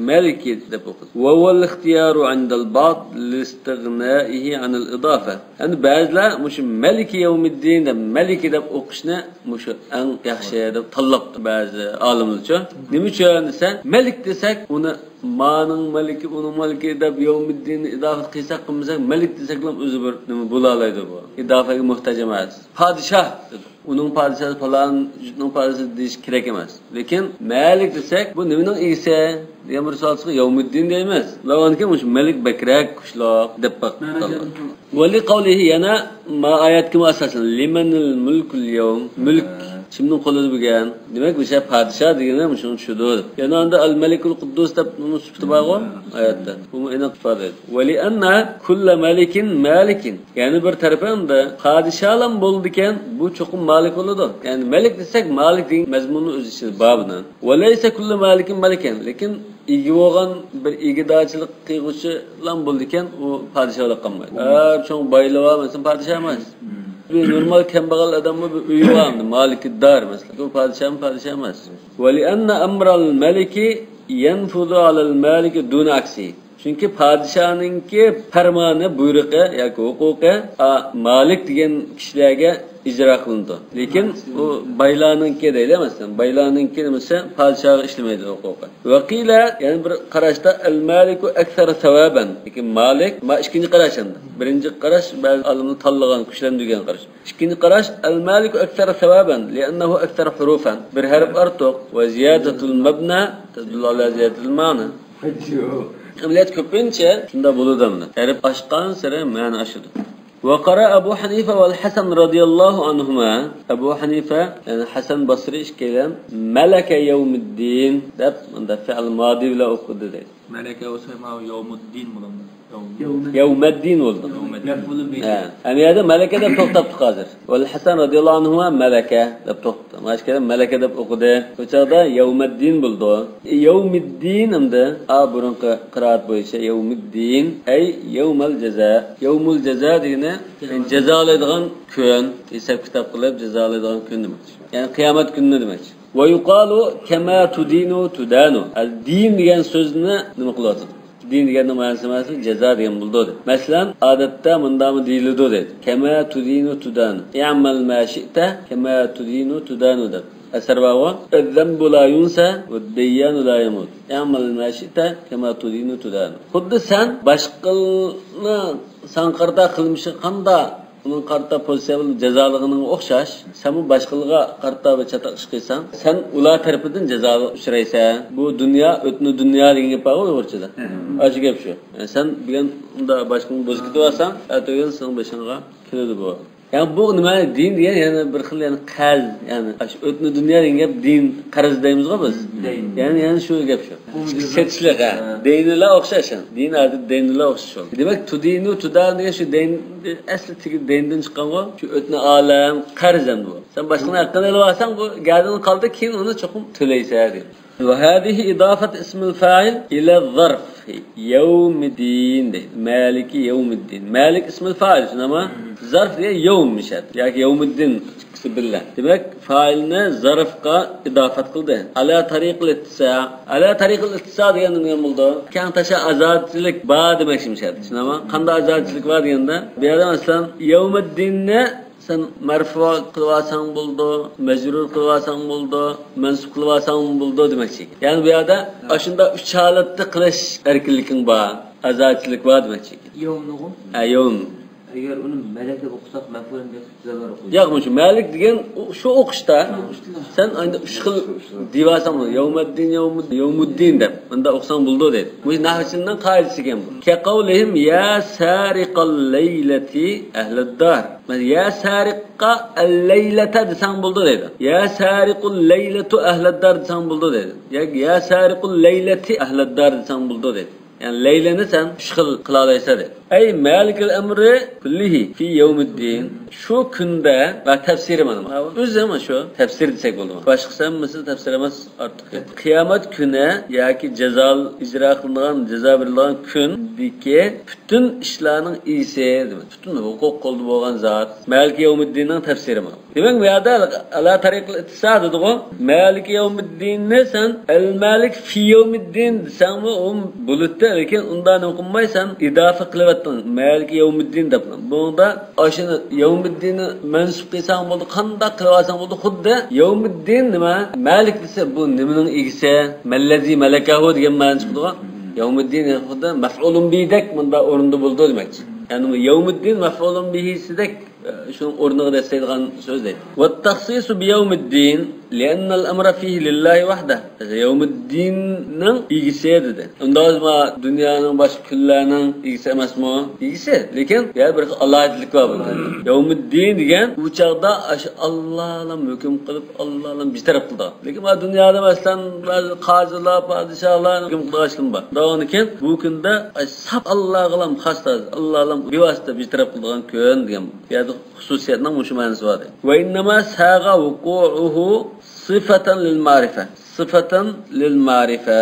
مالىكى دەپ ئوقۇدى. وَهُوَ الِّخْتِيَارُ عِنْدَ الْبَعْضِ لِاسْتِغْنَائِهِ عَنِ الْإِضَافَةِ. يەنى بەزىلەر مۇشۇ مالىكى يەۋمىددىن دەپ، مالىكى دەپ ئوقۇشنى مۇشۇ ئەڭ ياخشى دەپ تاللاپتۇ بەزى ئالىملارچۇ. نېمە ئۈچۈن دېسە، مەلىك دېسەك، ئۇنى مانىڭ مەلىكى، ئۇنىڭ مەلىكى دەپ يەۋمىددىننى ئىداپەت قىلساق قىلمىساق، مەلىك دېسەكلا ئۆزى بىر نېمە بولالايدۇ بۇ. ئىداپەگە موھتاج ئەمەس. پادىشاھ دېدۇق. ئۇنىڭ پادىشاھى، پالان جۇتنىڭ پادىشاھى دېيىش كېرەك ئەمەس. لېكىن مەلىك دېسەك، بۇ نېمىنىڭ ئىگىسى دېگەن بىر سوئال چىقسا، يەۋمىددىن دەيمىز. ئۇلار ئۇنىڭكى مۇشۇ مەلىك بەكرەك كۈچلۈك دەپ باققان. وَلِقَوْلِهِ، يەنە ما ئايەتكىمۇ ئاساسەن، لِمَنِ الْمُلْكُ الْيَوْمَ، مۈلۈك كىمنىڭ قولىدا بۈگۈن؟ دېمەك، مۇشۇ پادىشاھ دېگىنى مۇشۇنى چۈشىدۇ. يەنە ئاندا ئەل مەلىكۇل قۇددۇس دەپ ئۇنىڭ سۈپىتى بارغۇ ئايەتتە. بۇمۇ ئېنىق ئىپادىلەيدۇ. وَلِأَنَّ كُلَّ مَلِكٍ مَالِكٍ. يەنە بىر تەرىپى ئاندا پادىشاھلام بولىدىكەن، بۇ چوقۇم مالىك بولىدۇ. يەنى مەلىك دېسەك، مالىك دېگەن مەزمۇننى ئۆز ئىچىدە بار بۇنىڭ. وَلَيْسَ كُلُّ مَالِكٍ مَلِكًا. لېكىن ئىگە بولغان بىر ئىگىدارچىلىق قىلغۇچىلام بولىدىكەن، ئۇ پادىشاھلىق قىلمايدۇ. ھەر چوڭ بايلىقى بار، مەسىلەن، پادىشاھ ئەمەس. بىر نورمال كەمبەغەل ئادەممۇ بىر ئۆيى بار، مالىكى دار، مەسىلەن. ئۇ پادىشاھمۇ پادىشاھ ئەمەس. وَلِأَنَّ أَمْرَ الْمَلِكِ يَنْفُذُ عَلَى الْمَالِكِ دُونَ عَكْسِهِ. چۈنكى پادىشاھنىڭكى پەرمانى، بۇيرۇقى ياكى ھوقۇقى، ئا، مالىك دېگەن كىشىلەرگە ئىجرا قىلىنىدۇ. لېكىن ئۇ بايلارنىڭكى دەيلى، مەسىلەن، بايلارنىڭكى نېمىسى پادىشاھقا ئىشلىمەيدۇ ھوقۇقى. وَقِيلَ، يەنە بىر قاراشتا، الْمَالِكُ أَكْثَرُ ثَوَابًا. لېكىن مالىك، ما ئىككىنچى قاراش ئەمدى. بىرىنچى قاراش بەزى ئالىملار تاللىغان، كۈچلەندۈرگەن قاراش. ئىككىنچى قاراش، الْمَالِكُ أَكْثَرُ ثَوَابًا لِأَنَّهُ أَكْثَرُ حُرُوفًا. بىر ھەرپ ئارتۇق. وَزِيَادَةُ الْمَبْنَى تَدُلُّ عَلَى زِيَادَةِ الْمَعْنَى. ئەمەلىيەتتە كۆپىنچە شۇنداق بولىدۇ ئەمدى. ھەرپ ئاشقانسېرى مەنە ئاشىدۇ. وَقَرَأَ أَبُو حَنِيفَةَ وَالْحَسَنُ رَضِيَ اللَّهُ عَنْهُمَا. ئەبۇ ھەنىفە، يەنى ھەسەن باسرى ئىككىيلەن مەلەكە يەۋمىددىن دەپ، مۇنداق فېئىل مادى بىلەن ئوقۇدى دەيدۇ. مەلەكە بولسا ماۋۇ يەۋمۇددىن بولامدۇ؟ يەۋمۇ-، يەۋمەددىن بولدى. يەۋمەددىن. مەفئۇلۇ بىھى. ھە. ئەمما يەردە مەلەكە دەپ توختاپتۇق ھازىر. ۋەل ھەسەن رەزىياللاھۇ ئەنھۇما مەلەكە دەپ توختىدى. مانا شۇ يەردە مەلەكە دەپ ئوقۇدى. بۇ چاغدا يەۋمەددىن بولىدۇ. يەۋمىددىن ئەمدى، ئا، بۇرۇنقى قىرائەت بويىچە يەۋمىددىن، ئەي يەۋمەل جەزا. يەۋمۇل جەزا دېگىنى، يەنى جازالايدىغان كۈن، ھېساب-كىتاب قىلىپ جازالايدىغان كۈن دېمەكچى. يەنى قىيامەت كۈنىنى دېمەكچى. ۋە يۇقالۇ كەما تۇدىنۇ تۇدانۇ. دىن دېگەن سۆزنى نېمە قىلىۋاتىدۇ؟ دىن دېگەننىڭ مەنىسى ئەمەسمۇ جازا دېگەن بولىدۇ دەپ. مەسىلەن، ئادەتتە مۇنداقمۇ دېيىلىدۇ دەيدۇ. كەما تۇدىنۇ تۇدانۇ. ئەمەل ما شىئتە كەما تۇدىنۇ تۇدانۇ دەپ. ئەسەر بارغۇ. ئەززەنبۇ لا يۇنسا ۋە دەييانۇ لا يەمۇت. ئەمەل ما شىئتە كەما تۇدىنۇ تۇدانۇ. خۇددى سەن باشقىلارنىڭ ساڭا قارىتا قىلمىشىغا قانداق ئۇنىڭ قارىتا پوزىتسىيە بىلەن جازالىغىنىڭغا ئوخشاش، سەنمۇ باشقىلارغا قارىتا بىر چاتاق ئىش قىلساڭ، سەن ئۇلار تەرىپىدىن جازاغا ئۇچرايسەن. بۇ دۇنيا، ئۆتنە دۇنيا دېگەن گەپ بارغۇ ئۇيغۇرچىدا. ھە. ئاشۇ گەپ شۇ. يەنى سەن بۈگۈن ئۇنداق باشقىنى بۇزۇپ كېتىۋالساڭ، ئەتىگۈن سېنىڭ بېشىڭغا كېلىدۇ بۇ. يەنى بۇ نېمە؟ دىن دېگەن يەنە بىر خىل، يەنى قەرز، يەنى ئاشۇ ئۆتنە دۇنيا دېگەن گەپ دىن، قەرز دەيمىزغۇ بىز. دەين. يەنى، يەنى شۇ گەپ شۇ. سېتىشلىق، ھە. ھە. دەينىلا ئوخشاش، ھە. دىن ئادەت دەينىلا ئوخشاش شۇ. دېمەك، تۇدىنۇ تۇدان دېگەن شۇ دەين، ئەسلى تېگى دەيندىن چىققانغۇ. شۇ ئۆتنە ئالەم، قەرز ئەمدى بۇ. سەن باشقىنىڭ ھەققىنى ئېلىۋالساڭ، بۇ گەدىنىڭ قالدى، كېيىن ئۇنى چوقۇم تۆلەيسەن دېگەن. ۋە ھازىھى ئىزافەتۇ ئىسمىل فائىل ئىلە زەرف يەۋمىددىن دەيدۇ. مالىكى يەۋمىددىن. مالىك ئىسمىل فائىل، شۇنداقمۇ؟ زەرف دېگەن يەۋم شەرت. ياكى يەۋمىددىن ئىككىسى بىللە. دېمەك، فائىلنى زەرفقا ئىزافەت قىلدى. ئەلا تەرىقىل ئىتتىسا. ئەلا تەرىقىل ئىتتىسا دېگەندە نېمە بولىدۇ؟ كەڭ تاشا ئازادىچىلىك بار دېمەكچىمىز شەرت. شۇنداقمۇ؟ قانداق ئازادىچىلىك بار دېگەندە، بۇ يەردە مەسىلەن، يەۋمىددىننى سەن مەرفۇ قىلىۋالساڭ بولىدۇ، مەجرۇر قىلىۋالساڭ بولىدۇ، مەنسۇب قىلىۋالساڭ بولىدۇ دېمەكچى. يەنى بۇ يەردە ئاشۇنداق ئۈچ ھالەتتە قىلىش ئەركىنلىكىڭ بار، ئازادىچىلىك بار دېمەكچى. يەۋمنىغۇ؟ ھە، يەۋم. ئەگەر ئۇنى مەلەك دەپ ئوقۇساق، مەپئۇلەن دەپ زەۋەر ئوقۇيمىز. ياق، مۇشۇ مەلىك دېگەن ئۇ، شۇ ئوقۇشتا. شۇ ئوقۇشتا. سەن ئەندى ئۈچ خىل دېيىۋالساڭ بولىدۇ. يەۋمىددىن، يەۋمۇد-، يەۋمۇددىن دەپ. مۇنداق ئوقۇساڭ بولىدۇ دەيدۇ. بۇ نەھۋچىنىڭ قائىدىسى ئىكەن بۇ. كەقەۋلىھىم يا سارىقەل لەيلەتى ئەھلەد دار. يا سارىقا ئەللەيلەتە دېسەڭ بولىدۇ دەيدۇ. يا سارىقۇل لەيلەتۇ ئەھلەد دار دېسەڭ بولىدۇ دەيدۇ. يا، يا سارىقۇل لەيلەتى ئەھلەد دار دېسەڭ بولىدۇ دەيدۇ. يەنى لەيلىنى سەن ئۈچ خىل قىلالايسەن دەيدۇ. ئەي مالىكەل ئەمرى كۇللىھى فى يەۋمىددىن. شۇ كۈندە، ۋە تەپسىرى مانا. ئۆزى مانا شۇ. تەپسىر دېسەك بولىدۇ. باشقىسى ھەممىسى تەپسىر ئەمەس، ئارتۇق گەپ. قىيامەت كۈنى ياكى جازا ئىجرا قىلىنغان، جازا بېرىلىدىغان كۈندىكى پۈتۈن ئىشلارنىڭ ئىگىسى، دېمەك، پۈتۈن ھوقۇق قولدا بولغان زات. مالىكى يەۋمىددىننىڭ تەپسىرى مانا. دېمەك، بۇ يەردە ئەلا تەرىقىل ئىتتىسا دېدىغۇ. مالىكى يەۋمىددىننى سەن ئەل مالىك فى يەۋمىددىن دېسەڭمۇ، ئۇ بولىدۇ، لېكىن ئۇندا نېمە قىلماي سەن ئىدافە قىلىۋەتتىڭ. مالىكى يەۋمىددىن دەپ. بۇنىڭدا ئاشۇنى يەۋمىددىننى مەنسۇپ قىلساڭ بولدى، قانداق قىلىۋالساڭ بولدى، خۇددى يەۋمىددىن نېمە؟ مالىك دېسە، بۇ نېمىنىڭ ئىگىسى؟ مەللەزى مەلەكەھۇ دېگەن مەنىسى بولىدىغۇ. يەۋمىددىن خۇددى مەفئۇلۇن بىھىدەك مۇندا ئورۇندا بولىدۇ دېمەكچى. يەنى بۇ يەۋمىددىن مەفئۇلۇن بىھىسىدەك شۇنىڭ ئورنىغا دەسسەيدىغان سۆز دەيدۇ. ۋەتتەخسىسۇ بىيەۋمىددىن لىئەننەل ئەمرە فىھى لىللاھى ۋەھدە. يەۋمىددىننىڭ ئىگىسى دېدى. ئۇنداق بولسا دۇنيانىڭ باشقا كۈنلەرنىڭ ئىگىسى ئەمەسمۇ؟ ئىگىسى. لېكىن بۇ يەردە بىر ئالاھىدىلىك بار بۇنىڭ. يەۋمىددىن دېگەن ئۇ چاغدا ئاشۇ ئاللا بىلەن ھۆكۈم قىلىپ، ئاللا بىلەن بىتەرەپ قىلىدىغان. لېكىن مانا دۇنيادا مەسىلەن بەزى قازىلار، پادىشاھلار ھۆكۈم قىلىدىغان ئىشلىرى بار. ئۇنداقكەن بۇ كۈندە ئاي ساپ ئاللاغىلا خاس، ئاللا بىلەن بىۋاسىتە بىتەرەپ قىلىدىغان كۈن دېگەن بۇ. بۇ يەردە خۇسۇسىيەتنىڭ مۇشۇ مەنىسى بار. ۋە ئىننەما ساغە ۋۇقۇئۇھۇ سىفەتەن لىل مەرىفە. سىفەتەن لىل مەرىفە.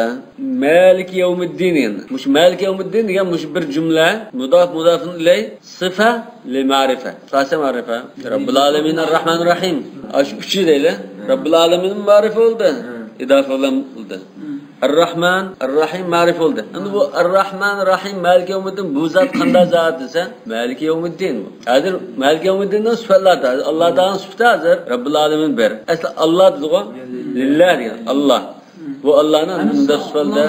مالىكى يەۋمىددىن دېگەن. مۇشۇ مالىكى يەۋمىددىن دېگەن مۇشۇ بىر جۈملە. مۇداف، مۇدافۇن ئىلەي. سىفە لىل مەرىفە. ساسە مەرىفە. رەببىل ئالەمىن، ئەررەھمانىر رەھىم. ئاشۇ ئۈچى دەيلى. رەببىل ئالەمىن مەرىفە بولدى. ئىدافە بىلەن بولدى. ئەررەھمان، ئەررەھىم مەرىپە بولدى. ئەمدى بۇ ئەررەھمان، رەھىم، مالىكى يەۋمىددىن بۇ زات قانداق زات دېسە، مالىكى يەۋمىددىن بۇ. ھازىر مالىكى يەۋمىددىننىڭ سۈپەتلىرى، ھازىر ئاللا تائالانىڭ سۈپىتى ھازىر رەببىل ئالەمىن بىر. ئەسلى ئاللا دېدىغۇ، لىللا دېگەن، ئاللا. بۇ ئاللانىڭ بۇندا سۈپەتلىرى،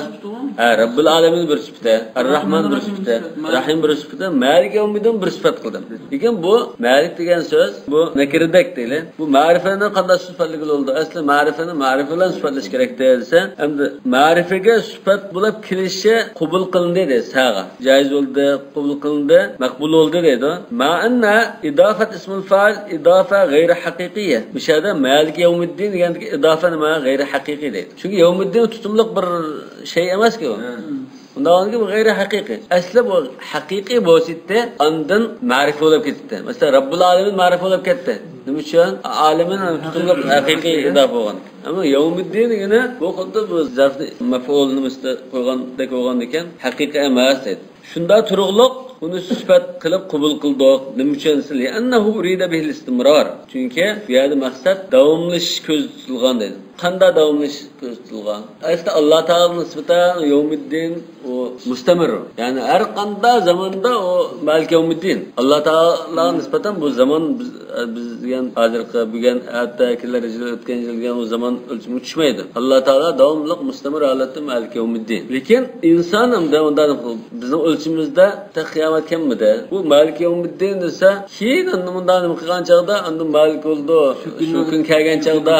ھە، رەببىل ئالەمىن بىر سۈپىتى، ئەررەھمان بىر سۈپىتى، رەھىم بىر سۈپىتى، مالىكى يەۋمىددىن بىر سۈپەت قىلدىم. لېكىن بۇ مالىك دېگەن سۆز، بۇ نەكىرىدەك دەيلى. بۇ مەرىپىنى قانداق سۈپەتلىگىلى بولىدۇ؟ ئەسلى مەرىپىنى مەرىپە بىلەن سۈپەتلەش كېرەكتى دېسە، ئەمدى مەرىپىگە سۈپەت بولۇپ كېلىشى قوبۇل قىلىندى دەيدۇ، ساغا. جايىز بولدى، قوبۇل قىلىندى، مەقبۇل بولدى دەيدۇ. مە ئەننە ئىدافەت ئىسمۇل فائىل ئىدافە غەيرى ھەقىقىيە. مۇشۇ يەردە مالىك يەۋمىددىن دېگەندىكى ئىدافە نېمە؟ غەيرى ھەقىقىي دەيدۇ. چۈنكى يەۋمىددىن تۇتۇملۇق بىر شەي ئەمەسكى ئۇ. ئۇنداق بولغاندىكىن بۇ غەيرىي ھەقىقىي. ئەسلى بۇ ھەقىقىي بولسىدى، ئاندىن مەرىپە بولۇپ كېتىدۇ. مەسىلەن، رەببۇل ئالەمىن مەرىپە بولۇپ كەتتى. نېمە ئۈچۈن؟ ئالەمىن تۇتۇملۇق ھەقىقىي ئىدافە بولغان. ئەمما يەۋمىددىن دېگىنى بۇ خۇددى بۇ زەرفنى مەپئۇل نېمىسىدە قويغاندەك بولغاندىكىن، ھەقىقىي ئەمەس دەيدۇ. شۇنداق تۇرۇقلۇق ئۇنى سۈپەت قىلىپ قوبۇل قىلدۇق. نېمە ئۈچۈن دېسە، لىئەننەھۇ ئۇرىدە بىھىل ئىستىمرار. چۈنكى بۇ يەردە مەقسەت داۋاملىشىش كۆزدە تۇتۇلغان دەيدۇ. قانداق داۋاملىشىش كۆزدە تۇتۇلغان؟ ئەسلى ئاللا تائالا نىسبەتەن يەۋمىددىن ئۇ مۇستەمىر. يەنى ھەر قانداق زاماندا ئۇ مالىك يەۋمىددىن. ئاللا تائالاغا نىسبەتەن بۇ زامان بىز، بىز دېگەن ھازىرقى، بۈگۈن، ئەتە، كېلەر يىل، ئۆتكەن يىل دېگەن ئۇ زامان ئۆلچىمىگە چۈشمەيدۇ. ئاللا تائالا داۋاملىق مۇستەمىر ھالەتتە مالىك يەۋمىددىن. لېكىن ئىنسان ئەمدى ئۇنداق بىزنىڭ ئۆلچىمىمىزدە تېخى قىيامەت كەلمىدى. بۇ مالىك يەۋمىددىن دېسە، كېيىن ئاندىن مۇنداق نېمە قىلغان چاغدا، ئاندىن مالىك بولىدۇ، شۇ كۈن، شۇ كۈن كەلگەن چاغدا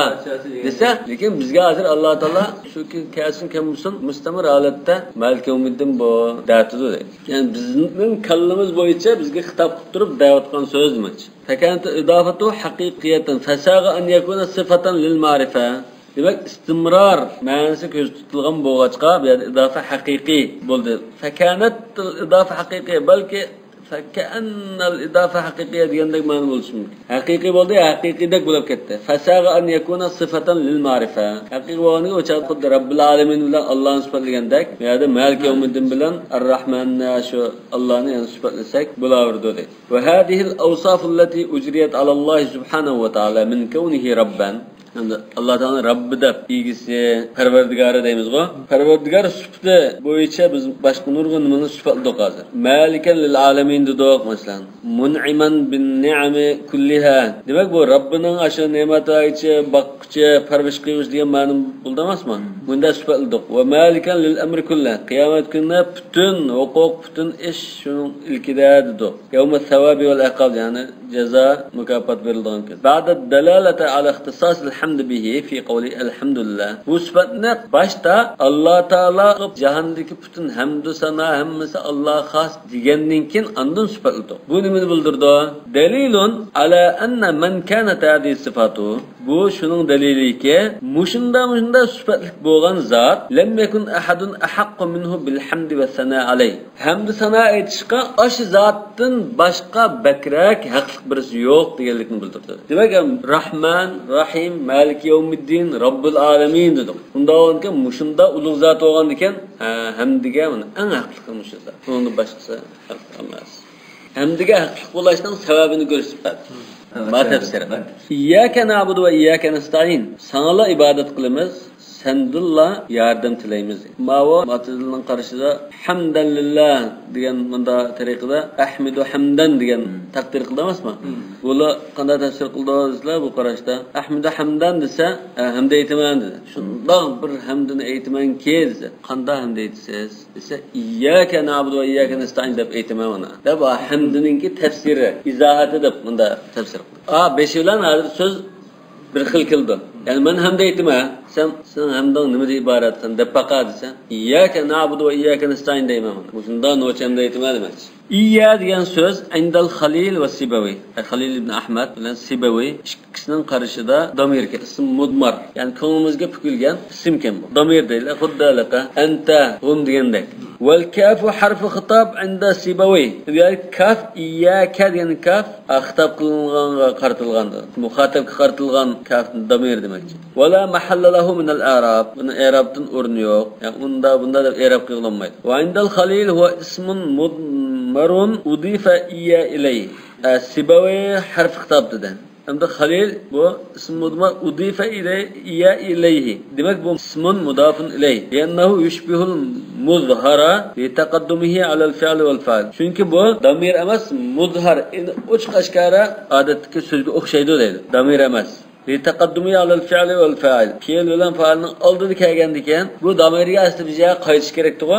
دېسە، لېكىن بىزگە ھازىر ئاللا تائالا شۇ كۈن كەلسۇن كەلمىسۇن، مۇستەمىر ھالەتتە مالىك يەۋمىددىن بۇ دەۋاتىدۇ دەيدۇ. يەنى بىزنىڭ كاللىمىز بويىچە بىزگە خىتاب قىلىپ تۇرۇپ دەۋاتقان سۆز دېمەكچى. فكانت الإضافة حقيقية فساغ أن يكون صفة للمعرفة. دېمەك، ئىستىمرار مەنىسى كۆزدە تۇتۇلغان بولغاچقا، بۇ يەردە ئىدافە ھەقىقىي بولدى. فكانت الإضافة حقيقية، بەلكى فكأن الإضافة حقيقية دېگەندەك مەنە بولۇشى مۇمكىن. ھەقىقىي بولدى، ھەقىقىيدەك بولۇپ كەتتى. فساغ أن يكون صفة للمعرفة. ھەقىقىي بولغاندىكىن ئۇ چاغدا خۇددى رەببىل ئالەمىن بىلەن ئاللانى سۈپەتلىگەندەك، بۇ يەردە مالىك يەۋمىددىن بىلەن ئەررەھماننى، شۇ ئاللانى يەنە سۈپەتلىسەك بولاۋېرىدۇ دەيدۇ. وهذه الأوصاف التي أجريت على الله سبحانه وتعالى من كونه ربا. ئەمدى ئاللا تائالانى رەببى دەپ، ئىگىسى، پەرۋەردىگارى دەيمىزغۇ. پەرۋەردىگار سۈپىتى بويىچە بىز باشقا نۇرغۇن نېمىنى سۈپەتلىدۇق ھازىر. مالىكەن لىل ئالەمىن دېدۇق، مەسىلەن. مۇنئىمەن بىن نىئەمى كۇللىھا. دېمەك، بۇ رەببىنىڭ ئاشۇ نېمەت ئايچى، باققۇچى، پەرۋىش قىلغۇچى دېگەن مەنىنى بولدى ئەمەسمۇ؟ بۇندا سۈپەتلىدۇق. ۋە مالىكەن لىل ئەمرى كۇللىھ. قىيامەت كۈنى پۈتۈن ھوقۇق، پۈتۈن ئىش شۇنىڭ ئىلكىدە دېدۇق. يەۋمە سەۋابى ۋەل ئىقاب، يەنى جازا، مۇكاپات بېرىلىدىغان كۈن. بەئدە دەلالەتە ئەلا ئىختىساسىل ھەمدى بىھى فى قەۋلى ئەلھەمدۇلىللا. بۇ سۈپەتنى باشتا ئاللا تائالا جاھاندىكى پۈتۈن ھەمدۇ سانا ھەممىسى ئاللاغا خاس دېگەندىن كېيىن ئاندىن سۈپەتلىدۇق. بۇ نېمىنى بىلدۈرىدۇ؟ دەلىلۇن ئەلا ئەننە مەن كانەت ھازىھى سىفاتۇ. بۇ شۇنىڭ دەلىلىكى، مۇشۇندا، مۇشۇندا سۈپەتلىك بولغان زات، لەم يەكۇن ئەھەدۇن ئەھەققۇ مىنھۇ بىل ھەمدى ۋە سەنا ئەلەيھ. ھەمدۇ سانا ئېيتىشقا ئاشۇ زاتتىن باشقا بەكرەك ھەقلىق بىرسى يوق دېگەنلىكنى بىلدۈرىدۇ. دېمەك، ھەم راھمان، راھىم، مالىكى يەۋمىددىن، رەببۇل ئالەمىن دېدۇق. ئۇنداق بولغاندىكىن، مۇشۇنداق ئۇلۇغ زات بولغاندىكىن، ھە، ھەمدىگە مانا ئەڭ ھەقلىقى مۇشۇ زات. ئۇنىڭدىن باشقىسى ھەقلىق ئەمەس. ھەمدىگە ھەقلىق بولۇشنىڭ سەۋەبىنى كۆرسىتىپ بەردى. ما تەپسىرى. ئىيياكە نەئبۇدۇ ۋە ئىيياكە نەستەئىن. ساڭىلا ئىبادەت قىلىمىز، سەندىنلا ياردەم تىلەيمىز. ماۋۇ مۇئتەزىلىنىڭ قارىشىدا ھەمدەن لىللا دېگەن مۇندا تەرىقىدە ئەھمىدۇ ھەمدەن دېگەن تەقدىر قىلدى ئەمەسمۇ؟ بۇلار قانداق تەپسىر قىلدى دېسىلە، بۇ قاراشتا ئەھمىدۇ ھەمدەن دېسە، ھە، ھەمدە ئېيتىمەن دېدى. شۇنداق بىر ھەمدىنى ئېيتىمەنكى دېسە، قانداق ھەمدە ئېيتىسىز؟ دېسە، ئىيياكە نەئبۇدۇ ۋە ئىيياكە نەستەئىن دەپ ئېيتىمەن مانا. دەپ، ھەمدىنىڭكى تەپسىرى، ئىزاھەتى دەپ مۇندا تەپسىر قىلدى. ئا، بېشى بىلەن ھازىر سۆز بىر خىل كېلىدۇ. يەنى مەن ھەمدە ئېيتىمەن، سەن، سېنىڭ ھەمدىڭ نېمىدىن ئىبارەت، قېنى دەپ باقە دېسە، ئىيياكە نەئبۇدۇ ۋە ئىيياكە نەستەئىن دەيمەن مانا. مۇشۇنداق نوچى ھەمدە ئېيتىمەن دېمەكچى. ئىييا دېگەن سۆز ئىندەل خەلىل ۋە سىبەۋى. خەلىل ئىبن ئەھمەد بىلەن سىبەۋى ئىككىسىنىڭ قارىشىدا دامىركەن، ئىسىم مۇدمار. يەنى كۆڭلىمىزگە پۈكۈلگەن ئىسىمكەن بۇ. دامىر دەيلى، خۇددى ھېلىقى ئەنتە، ھۇم دېگەندەك. ۋەل كافۇ ھەرفۇ خىتاب ئىندا سىبەۋەي. بۇ يەردە كاف ئىيياكە دېگەن كاف، ئا، خىتاب قىلىنغانغا قارىتىلغان، مۇخاتەبكە قارىتىلغان كاف دامىر دېمەكچى. ۋەلا مەھەللە لەھۇ مىنەل ئەراب. بۇنىڭ ئېرابتىن ئورنى يوق. يەنى ئۇندا، بۇندا دەپ ئېراب قىلغىلى بولمايدۇ. ۋە ئىندەل خەلىل ھۇۋە ئىسمۇن مۇدمەرۇن ئۇدىفە ئىييا ئىلەيھ. ئە، سىبەۋەي ھەرف خىتاب دېدى. ئەمدى خەلىل بۇ ئىسم مۇدمەر ئۇدىفە ئىلەي-، ئىييا ئىلەيھى. دېمەك، بۇ ئىسمۇن مۇدافۇن ئىلەيھ. لىئەننەھۇ يۇشبىھۇل مۇزھارە لىتەقەددۇمىھى ئەلەل فىئلى ۋەل فائىل. چۈنكى بۇ دامىر ئەمەس، مۇزھار. يەنى ئوچۇق ئاشكارا ئادەتتىكى سۆزگە ئوخشايدۇ دەيدۇ. دامىر ئەمەس. لىتەقەددۇمىھى ئەلەل فىئلى ۋەل فائىل. پېئىل بىلەن پائىلنىڭ ئالدىدا كەلگەندىكىن، بۇ دامىرگە ئەسلى بىر جايغا قايتىش كېرەكتىغۇ.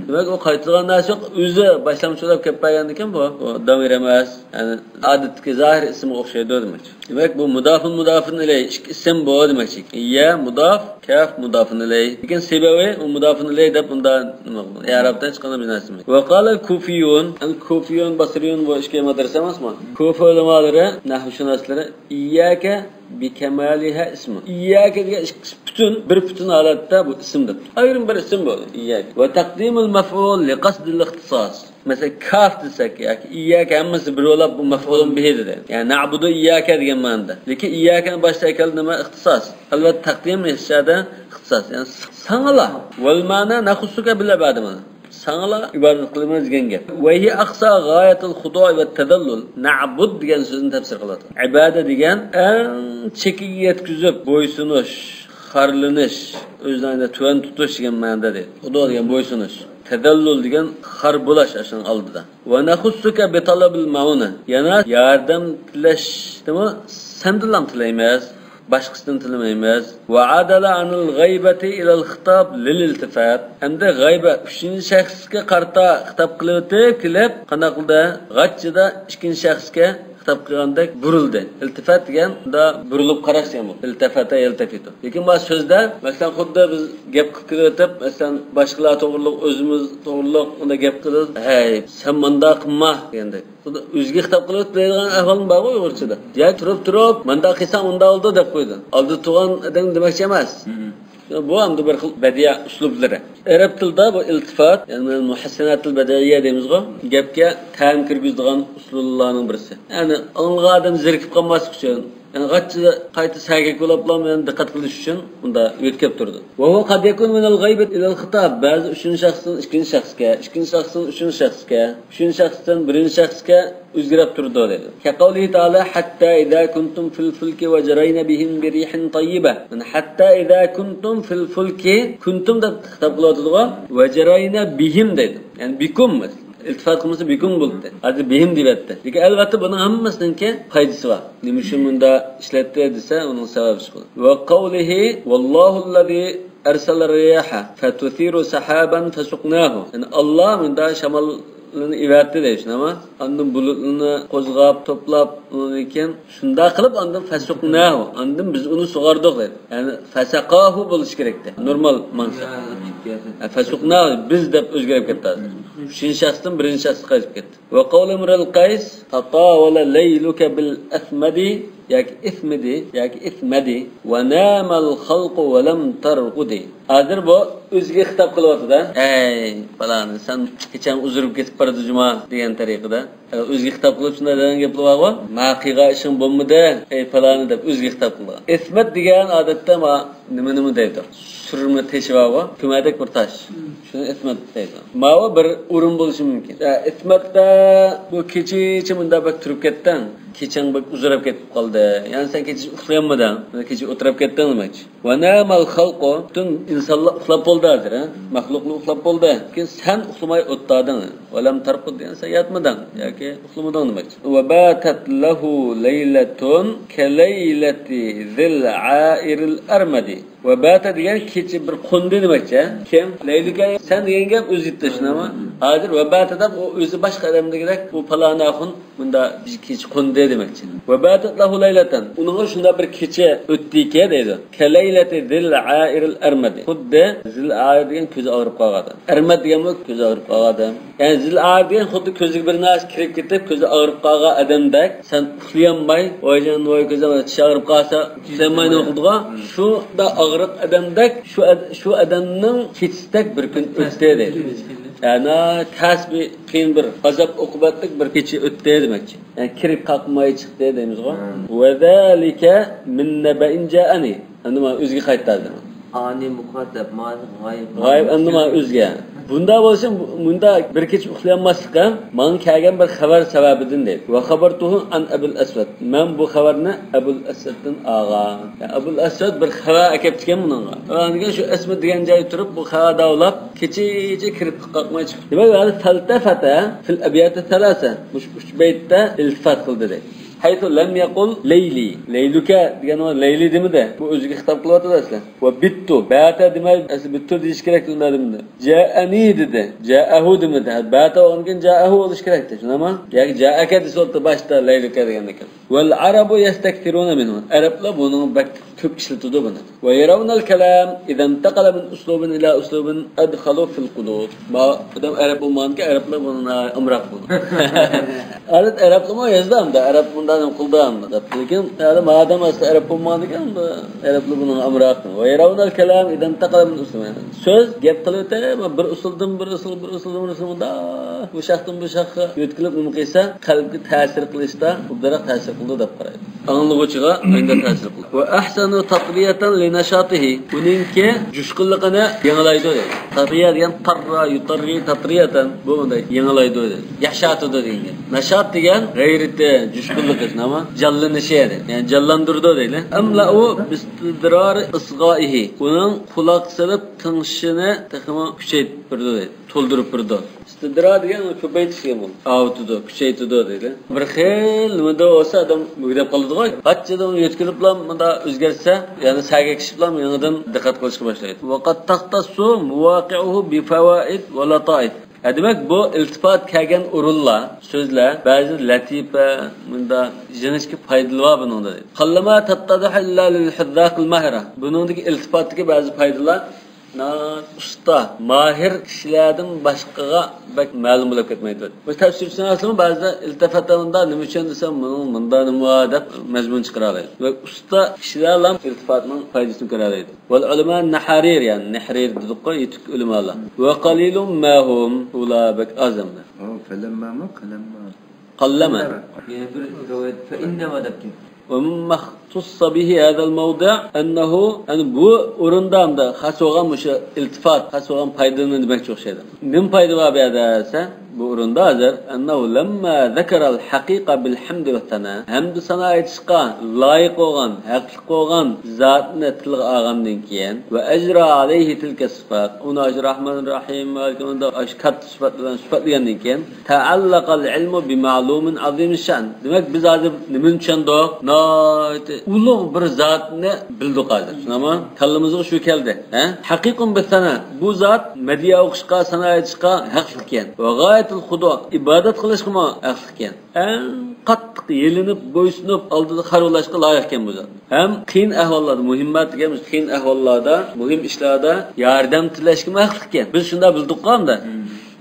دېمەك، ئۇ قايتىدىغان نەرسە يوق. ئۆزى باشلامچى بولۇپ كەپ بارگەندىكىن، بۇ، بۇ دامىر ئەمەس. يەنى ئادەتتىكى زاھىر ئىسىمغا ئوخشايدۇ دېمەكچى. دېمەك، بۇ مۇدافۇن مۇدافۇن ئىلەي ئىككى ئىسىم بۇ دېمەكچى. ئىييا مۇداف، كاف مۇدافۇن ئىلەي. لېكىن سىبەۋەي ئۇ مۇدافۇن ئىلەي دەپ ئۇندا نېمە قىلدى؟ ئەرابتا ھېچقانداق بىر نەرسە يوق. ۋە قالەل كۇفىيۇن. ئەل كۇفىيۇن، باسرىيۇن بۇ ئىككى مەدرىسە ئەمەسمۇ؟ كۇفا ئۆلىمالىرى، نەھۋشۇناسلىرى ئىيياكە بىكەمالىھا ئىسمۇن. ئىيياكە دېگەن ئىككىسى پۈتۈن، بىر پۈتۈن ھالەتتە بۇ ئىسىمدۇر. ئايرىم بىر ئىسىم بۇ. ئىيياكە. ۋە تەقدىمۇل مەفئۇل لىقەسدىل ئىختىساس. مەسىلەن، كاف دېسەك ياكى ئىيياكە ھەممىسى بىر بولۇپ، بۇ مەفئۇلۇن بىھى دېدى. يەنى نەئبۇدۇ ئىيياكە دېگەن مەنىدە. لېكىن ئىيياكەنى باشتا ئەكەلدى نېمە؟ ئىختىساس. ئەلۋەتتە، تەقدىم ئىشارەدە ئىختىساس. يەنى ساڭىلا. ۋەل مەنا نەخۇسسۇكە بىل ئىبادە مانا. ساڭىلا ئىبادەت قىلىمىز دېگەن گەپ. ۋە ھىيە ئەقسا غايەتىل خۇدۇئى ۋە تەزەللۇل. نەئبۇد دېگەن سۆزنى تەپسىر قىلىۋاتىدۇ. ئىبادە دېگەن ئەڭ چېكىگە يەتكۈزۈپ بويسۇنۇش، خارلىنىش، ئۆزىنى تۆۋەن تۇتۇش دېگەن مەنىدە دەيدۇ. خۇدۇ دېگەن بويسۇنۇش. تەزەللۇل دېگەن خار بولاش ئاشۇنىڭ ئالدىدا. ۋە نەخۇسسۇكە بىتەلەبىل مەئۇنە. يەنە ياردەم تىلەشنىمۇ سەندىنلا تىلەيمىز. باشقىسىدىن تىلىمەيمىز. ۋە ئادەلە ئانىل غەيبەتى ئىلەل خىتاب لىل ئىلتىفات. ئەمدى غەيبە ئۈچىنچى شەخسكە قارىتا خىتاب قىلىۋېتىپ كېلىپ، قانداق قىلدى؟ غاچچىدا ئىككىنچى شەخسكە خىتاب قىلغاندەك بۇرۇلدى. ئىلتىفات دېگەن بۇندا بۇرۇلۇپ قاراش دېگەن بۇ. ئىلتەفەتە يەلتەپىتۇ. لېكىن بۇ سۆزدە، مەسىلەن، خۇددى بىز گەپ قىلىپ كېلىۋېتىپ، مەسىلەن، باشقىلار توغرىلىق، ئۆزىمىز توغرىلىق ئۇنداق گەپ قىلىپ، ھەي، سەن مانداق قىلما دېگەندەك. خۇددى ئۆزىگە خىتاب قىلىپ دەيدىغان ئەھۋالمۇ بارغۇ ئۇيغۇرچىدا. يا تۇرۇپ تۇرۇپ، مانداق قىلساڭ ئۇنداق بولىدۇ دەپ قويىدۇ. ئالدىدا تۇرغان ئادەم دېمەكچى ئەمەس. بۇ ئەمدى بىر خىل بەدىئە ئۇسلۇبلىرى. ئەرەب تىلىدا بۇ ئىلتىپات، يەنى مۇھەسسەناتىل بەدىئىيە دەيمىزغۇ، گەپكە تەم كىرگۈزىدىغان ئۇسۇللارنىڭ بىرسى. يەنى ئاڭلىغان ئادەم زېرىكىپ قالماسلىق ئۈچۈن، يەنى غاچچا قايتا سەگەك بولۇپلا يەنە دىققەت قىلىش ئۈچۈن بۇندا يۆتكەپ تۇرىدۇ. وهو قد يكون من الغيبة إلى الخطاب. بەزى ئۈچىنچى شەخستىن ئىككىنچى شەخسكە، ئىككىنچى شەخستىن ئۈچىنچى شەخسكە، ئۈچىنچى شەخستىن بىرىنچى شەخسكە ئۆزگىرىپ تۇرىدۇ دەيدۇ. كقوله تعالى: حتى إذا كنتم في الفلك وجرين بهم بريح طيبة. يەنى حتى إذا كنتم في الفلك، كنتم دەپ خىتاب قىلىۋاتىدىغۇ، وجرين بهم دەيدۇ. يەنى بكم. ئىلتىپات قىلمىسا بىكۇم بولدى. ھازىر بىھىم دېيىۋەتتى. لېكىن ئەلۋەتتە بۇنىڭ ھەممىسىنىڭكى پايدىسى بار. نېمە ئۈچۈن مۇندا ئىشلەتتى دېسە، ئۇنىڭ سەۋەبى شۇ. وقوله: والله الذي أرسل الرياح فتثير سحابا فسقناه. يەنى ئاللا مۇندا شاماللارنى ئېۋەتتى دەيدۇ، شۇنداقمۇ؟ ئاندىن بۇلۇتلارنى قوزغاپ، توپلاپ، ئۇنىڭدىن كېيىن شۇنداق قىلىپ ئاندىن فسقناه، ئاندىن بىز ئۇنى سۇغاردۇق دەيدۇ. يەنى فسقاه بولۇشى كېرەكتى. نورمال ماڭسا. فسقناه، بىز دەپ ئۆزگىرىپ كەتتى ھازىر. ئۈچىنچى شەخستىن بىرىنچى شەخسكە قايتىپ كەتتى. وقول امرئ القيس: تطاول ليلك بالأثمد ياكى ئىسمىدى ياكى ئىسمەدى، ونام الخلق ولم ترقد. ھازىر بۇ ئۆزىگە خىتاب قىلىۋاتىدۇ. ئەي پالانى، سەن كېچەڭ ئۇزىرىپ كېتىپ بارىدۇ جۇما دېگەن تەرىقىدە. ئۆزىگە خىتاب قىلىپ شۇنداق دېگەن گەپلەر بارغۇ، ما قىلغان ئىشىڭ بولمىدى، ئەي پالانى دەپ ئۆزىگە خىتاب قىلىدۇ. ئىسمەت دېگەن ئادەتتە ما نېمە نېمە دەيدۇ، سۈرمە تېشى بارغۇ، كۆمەدەك بىر تاش. شۇنى ئىسمەت دەيدۇ. ماۋۇ بىر ئورۇن بولۇشى مۇمكىن. ئە، ئىسمەتتە بۇ كېچىچە مۇنداق بەك تۇرۇپ كەتتىڭ، كېچەڭ بەك ئۇزىراپ كېتىپ قالدى. يەنى سەن كېچىچە ئۇخلىيالمىدىڭ، كېچە ئولتۇرۇپ كەتتىڭ دېمەكچى. ونام الخلق، پۈتۈن ئىنسانلار ئۇخلاپ بولدى ھازىر، ھە؟ مەخلۇقلار ئۇخلاپ بولدى. لېكىن سەن ئۇخلىماي ئولتۇردىڭ. ولم ترقد دېگەن سەن ياتمىدىڭ ياكى ئۇخلىمىدىڭ دېمەكچى. وباتت له ليلة كليلة ذي العائر الأرمد. ۋە باتە دېگەن كېچە بىر قوندى دېمەكچى. كىم؟ لەيلۇكە، سەن دېگەن گەپ ئۆزى يېتىشنىما؟ ھازىر ۋە باتە دەپ ئۇ ئۆزى باشقا ئادەمدىكىدەك، ئۇ پالان ئاخۇن مۇندا بىر كېچە قوندى دېمەكچى. ۋە باتت لەھۇ لەيلەتەن. ئۇنىڭغا شۇنداق بىر كېچە ئۆتتىكى دەيدۇ. كەلەيلەتى زىل ئائىرىل ئەرمەدى. خۇددى زىل ئائىر دېگەن كۆزى ئاغرىپ قالغان ئادەم. ئەرمەد دېگەنمۇ كۆزى ئاغرىپ قالغان ئادەم. يەنى زىل ئائىر دېگەن خۇددى كۆزىگە بىر نەرسە كىرىپ كېتىپ، كۆزى ئاغرىپ قالغان ئادەمدەك. سەن ئۇخلىيالماي، ۋايجان، ۋاي كۆزۈم، چىش ئاغرىپ قالسا، ئۇخلىيالماي نېمە قىلىدىغان؟ شۇنداق ئاغرىق ئادەمدەك، شۇ ئاد-، شۇ ئادەمنىڭ كېچىسىدەك بىر كۈن ئۆتتى دەيدۇ. يەنى تەس بىر، قىيىن بىر، ئازاب ئوقۇبەتلىك بىر كېچە ئۆتتى دېمەكچى. يەنى كىرىپ قاقماي چىقتى دەيمىزغۇ. ۋەزالىكە مىن نەبەئىن جائەنى. ئەمدى مانا ئۆزىگە قايتتى ھازىر. ئانى مۇخاتەب، مانا غايىب. غايىب، ئەمدى مانا ئۆزىگە. بۇنداق بولسا، مۇنداق بىر كېچە ئۇخلىيالماسلىق ھەم ماڭا كەلگەن بىر خەۋەر سەۋەبىدىن دەيدۇ. ۋە خەبەرتۇھۇ ئەن ئەبۇل ئەسۋەد. مەن بۇ خەۋەرنى ئەبۇل ئەسۋەدتىن ئالغان. يەنى ئەبۇل ئەسۋەد بىر خەۋەر ئەكەپتىكەن بۇنىڭغا. ئاندىن كېيىن شۇ ئەسمىدى دېگەن جايدا تۇرۇپ، بۇ خەۋەر داۋلاپ، كېچىچە كىرىپ قاقماي چىقىپ. دېمەك، ھازىر فەلتەفەتە فىل ئەبياتى سەلاسە. مۇشۇ ئۈچ بەيتتە ئىلتىپات قىلدى دەيدۇ. ھەيسۇ لەم يەقۇل لەيلى. لەيلۇكە دېگەن ۋاقىت لەيلى دېمىدى. بۇ ئۆزىگە خىتاب قىلىۋاتىدۇ ئەسلى. ۋە بىتتۇ. بەتە دېمەي، ئەسلى بىتتۇ دېيىش كېرەك دېمىدى. جائەنى دېدى. جائەھۇ دېمىدى. ھە، بەتە بولغاندىكىن جائەھۇ بولۇش كېرەكتى. شۇنداقمۇ؟ ياكى جائەكە دېسە بولاتتى باشتا لەيلۇكە دېگەندىن كېيىن. ۋەل ئەرەبۇ يەستەكسىرۇنە مىنھۇ. ئەرەبلەر بۇنى بەك كۆپ ئىشلىتىدۇ بۇنى. ۋە يەرەۋنەل كەلام ئىزا ئىنتەقەلە مىن ئۇسلۇبىن ئىلا ئۇسلۇبىن ئەدخەلۇ فىل قۇلۇب. ما ئادەم ئەرەب بولمىغاندىكىن ئەرەبلەر بۇنى ئامراق بولىدۇ. ئادەت ئەرەبلىرىمۇ يازدى ئەمدى، ئەرەب بۇنداق نېمە قىلدى ئەمدى دەپ. لېكىن ھەدە مادام ئەسلى ئەرەب بولمىغاندىكىن ئەمدى ئەرەبلەر بۇنىڭغا ئامراق. ۋە يەرەۋنەل كەلام ئىزا ئىنتەقەلە مىن ئۇسلۇبىن. سۆز، گەپ قىلىۋېتەي، بىر ئۇسۇلدىن بىر ئۇسۇل، بىر ئۇسۇلدىن بىر ئۇسۇل مۇنداق بۇ شاختىن بۇ شاخقا يۆتكىلىپ نېمە قىلسا، قەلبكە تەسىر قىلىشتا ئوبدانراق تەسىر قىلىدۇ دەپ قارايدۇ. ئاڭلىغۇچىغا ئاينىدا تەسىر قىلىدۇ. ۋە ئەھسەنۇ تەقۋىيەتەن لىنەشاتىھى. ئۇنىڭكى جۇشقۇنلۇقىنى يېڭىلايدۇ دەيدۇ. تەقۋىيە دېگەن تەررا يۇتەررى تەقۋىيەتەن. بۇ مۇنداق يېڭىلايدۇ دەيدۇ. ياشاتىدۇ دېگەن گەپ. نەشات دېگەن غەيرىتى، جۇشقۇنلۇقى، نېمە؟ جانلىنىشى دەيدۇ. يەنى جانلاندۇرىدۇ دەيلى. ئەملەئۇ بىستىدرارى ئىسغائىھى. ئۇنىڭ قۇلاق سېلىپ تىڭشىشىنى تېخىمۇ كۈچەيتىپ بېرىدۇ دەيدۇ. تولدۇرۇپ بېرىدۇ. ئىستىدرا دېگەن كۆپەيتىش دېگەن بولىدۇ. ئاۋۇتىدۇ، كۈچەيتىدۇ دەيلى. بىر خىل نېمىدە بولسا ئادەم مۈگدەپ قالىدىغۇ. غاچچىدىن يۆتكىلىپلا مۇنداق ئۆزگەرتسە، يەنى سەگەكلىشىپلا يېڭىدىن دىققەت قىلىشقا باشلايدۇ. ۋەقەد تەختەسسۇ مۇۋاقىئۇھۇ بىفەۋائىد ۋە لەتائىف. ھە، دېمەك، بۇ ئىلتىپات كەلگەن ئورۇنلار، سۆزلەر، بەزى لەتىپە، مۇنداق يېڭىچە پايدىلار بۇنىڭدا دەيدۇ. قەللەما تەتتەزىھۇ ئىللا لىل ھۇززاقىل ماھىرە. بۇنىڭدىكى ئىلتىپاتتىكى بەزى پايدىلار ناھايىتى ئۇستا، ماھىر كىشىلەردىن باشقىغا بەك مەلۇم بولۇپ كەتمەيدۇ. بۇ تەپسىرچىلەرمۇ بەزىدە ئىلتىپاتتا مۇنداق، نېمە ئۈچۈن دېسە، مۇنىڭ مۇنداق نېمە بار دەپ مەزمۇن چىقىرالايدۇ. ۋە ئۇستا كىشىلەرلا ئىلتىپاتنىڭ پايدىسىنى كۆرەلەيدۇ. ۋەل ئۇلەما نەھارىر، يەنى نەھرىر دېدۇققۇ، يېتىك ئۆلىمالار. ۋە قەلىلۇن ماھۇم، ئۇلار بەك ئاز ئەمدى. ئۇ فەلەممامۇ، قەلەمما. قەللەما. يەنە بىر رىۋايەت فەئىننەما دەپتۇ. ۋە مىن مەخ-، اختص به هذا الموضع أنه، يەنى بۇ ئورۇندا ئەمدى خاس بولغان مۇشۇ ئىلتىپات، خاس بولغان پايدىنى دېمەكچى ئوخشايدۇ. نېمە پايدا بار بۇ يەردە دېسە، بۇ ئورۇندا ھازىر أنه لما ذكر الحقيق بالحمد والثناء، ھەمدۇ سانا ئېيتىشقا لايىق بولغان، ھەقلىق بولغان زاتنى تىلغا ئالغاندىن كېيىن، وأجرى عليه تلك الصفات، ئۇنى ئاشۇ رەھمان رەھىم، مالىك، ئۇندا ئاشۇ كاتتا سۈپەت بىلەن سۈپەتلىگەندىن كېيىن، تعلق العلم بمعلوم عظيم الشأن. دېمەك، بىز ھازىر نېمىنى چۈشەندۇق؟ ناھايىتى ئۇلۇغ بىر زاتنى بىلدۇق ھازىر. شۇنداقمۇ؟ كاللىمىزغا شۇ كەلدى. ھە؟ حقيق بالثناء. بۇ زات مەدھىيە ئوقۇشقا، سانا ئېيتىشقا ھەقلىق ئىكەن. وغاية الخضوع. ئىبادەت قىلىشقىمۇ ھەقلىق ئىكەن. ئەڭ قاتتىق يېلىنىپ، بويسۇنۇپ، ئالدىدا خار بولۇشقا لايىق ئىكەن بۇ زات. ھەم قىيىن ئەھۋاللاردا، مۇھىممات دېگەن قىيىن ئەھۋاللاردا، مۇھىم ئىشلاردا ياردەم تىلەشكىمۇ ھەقلىق ئىكەن. بىز شۇنداق بىلدۇققۇ ئەمدى.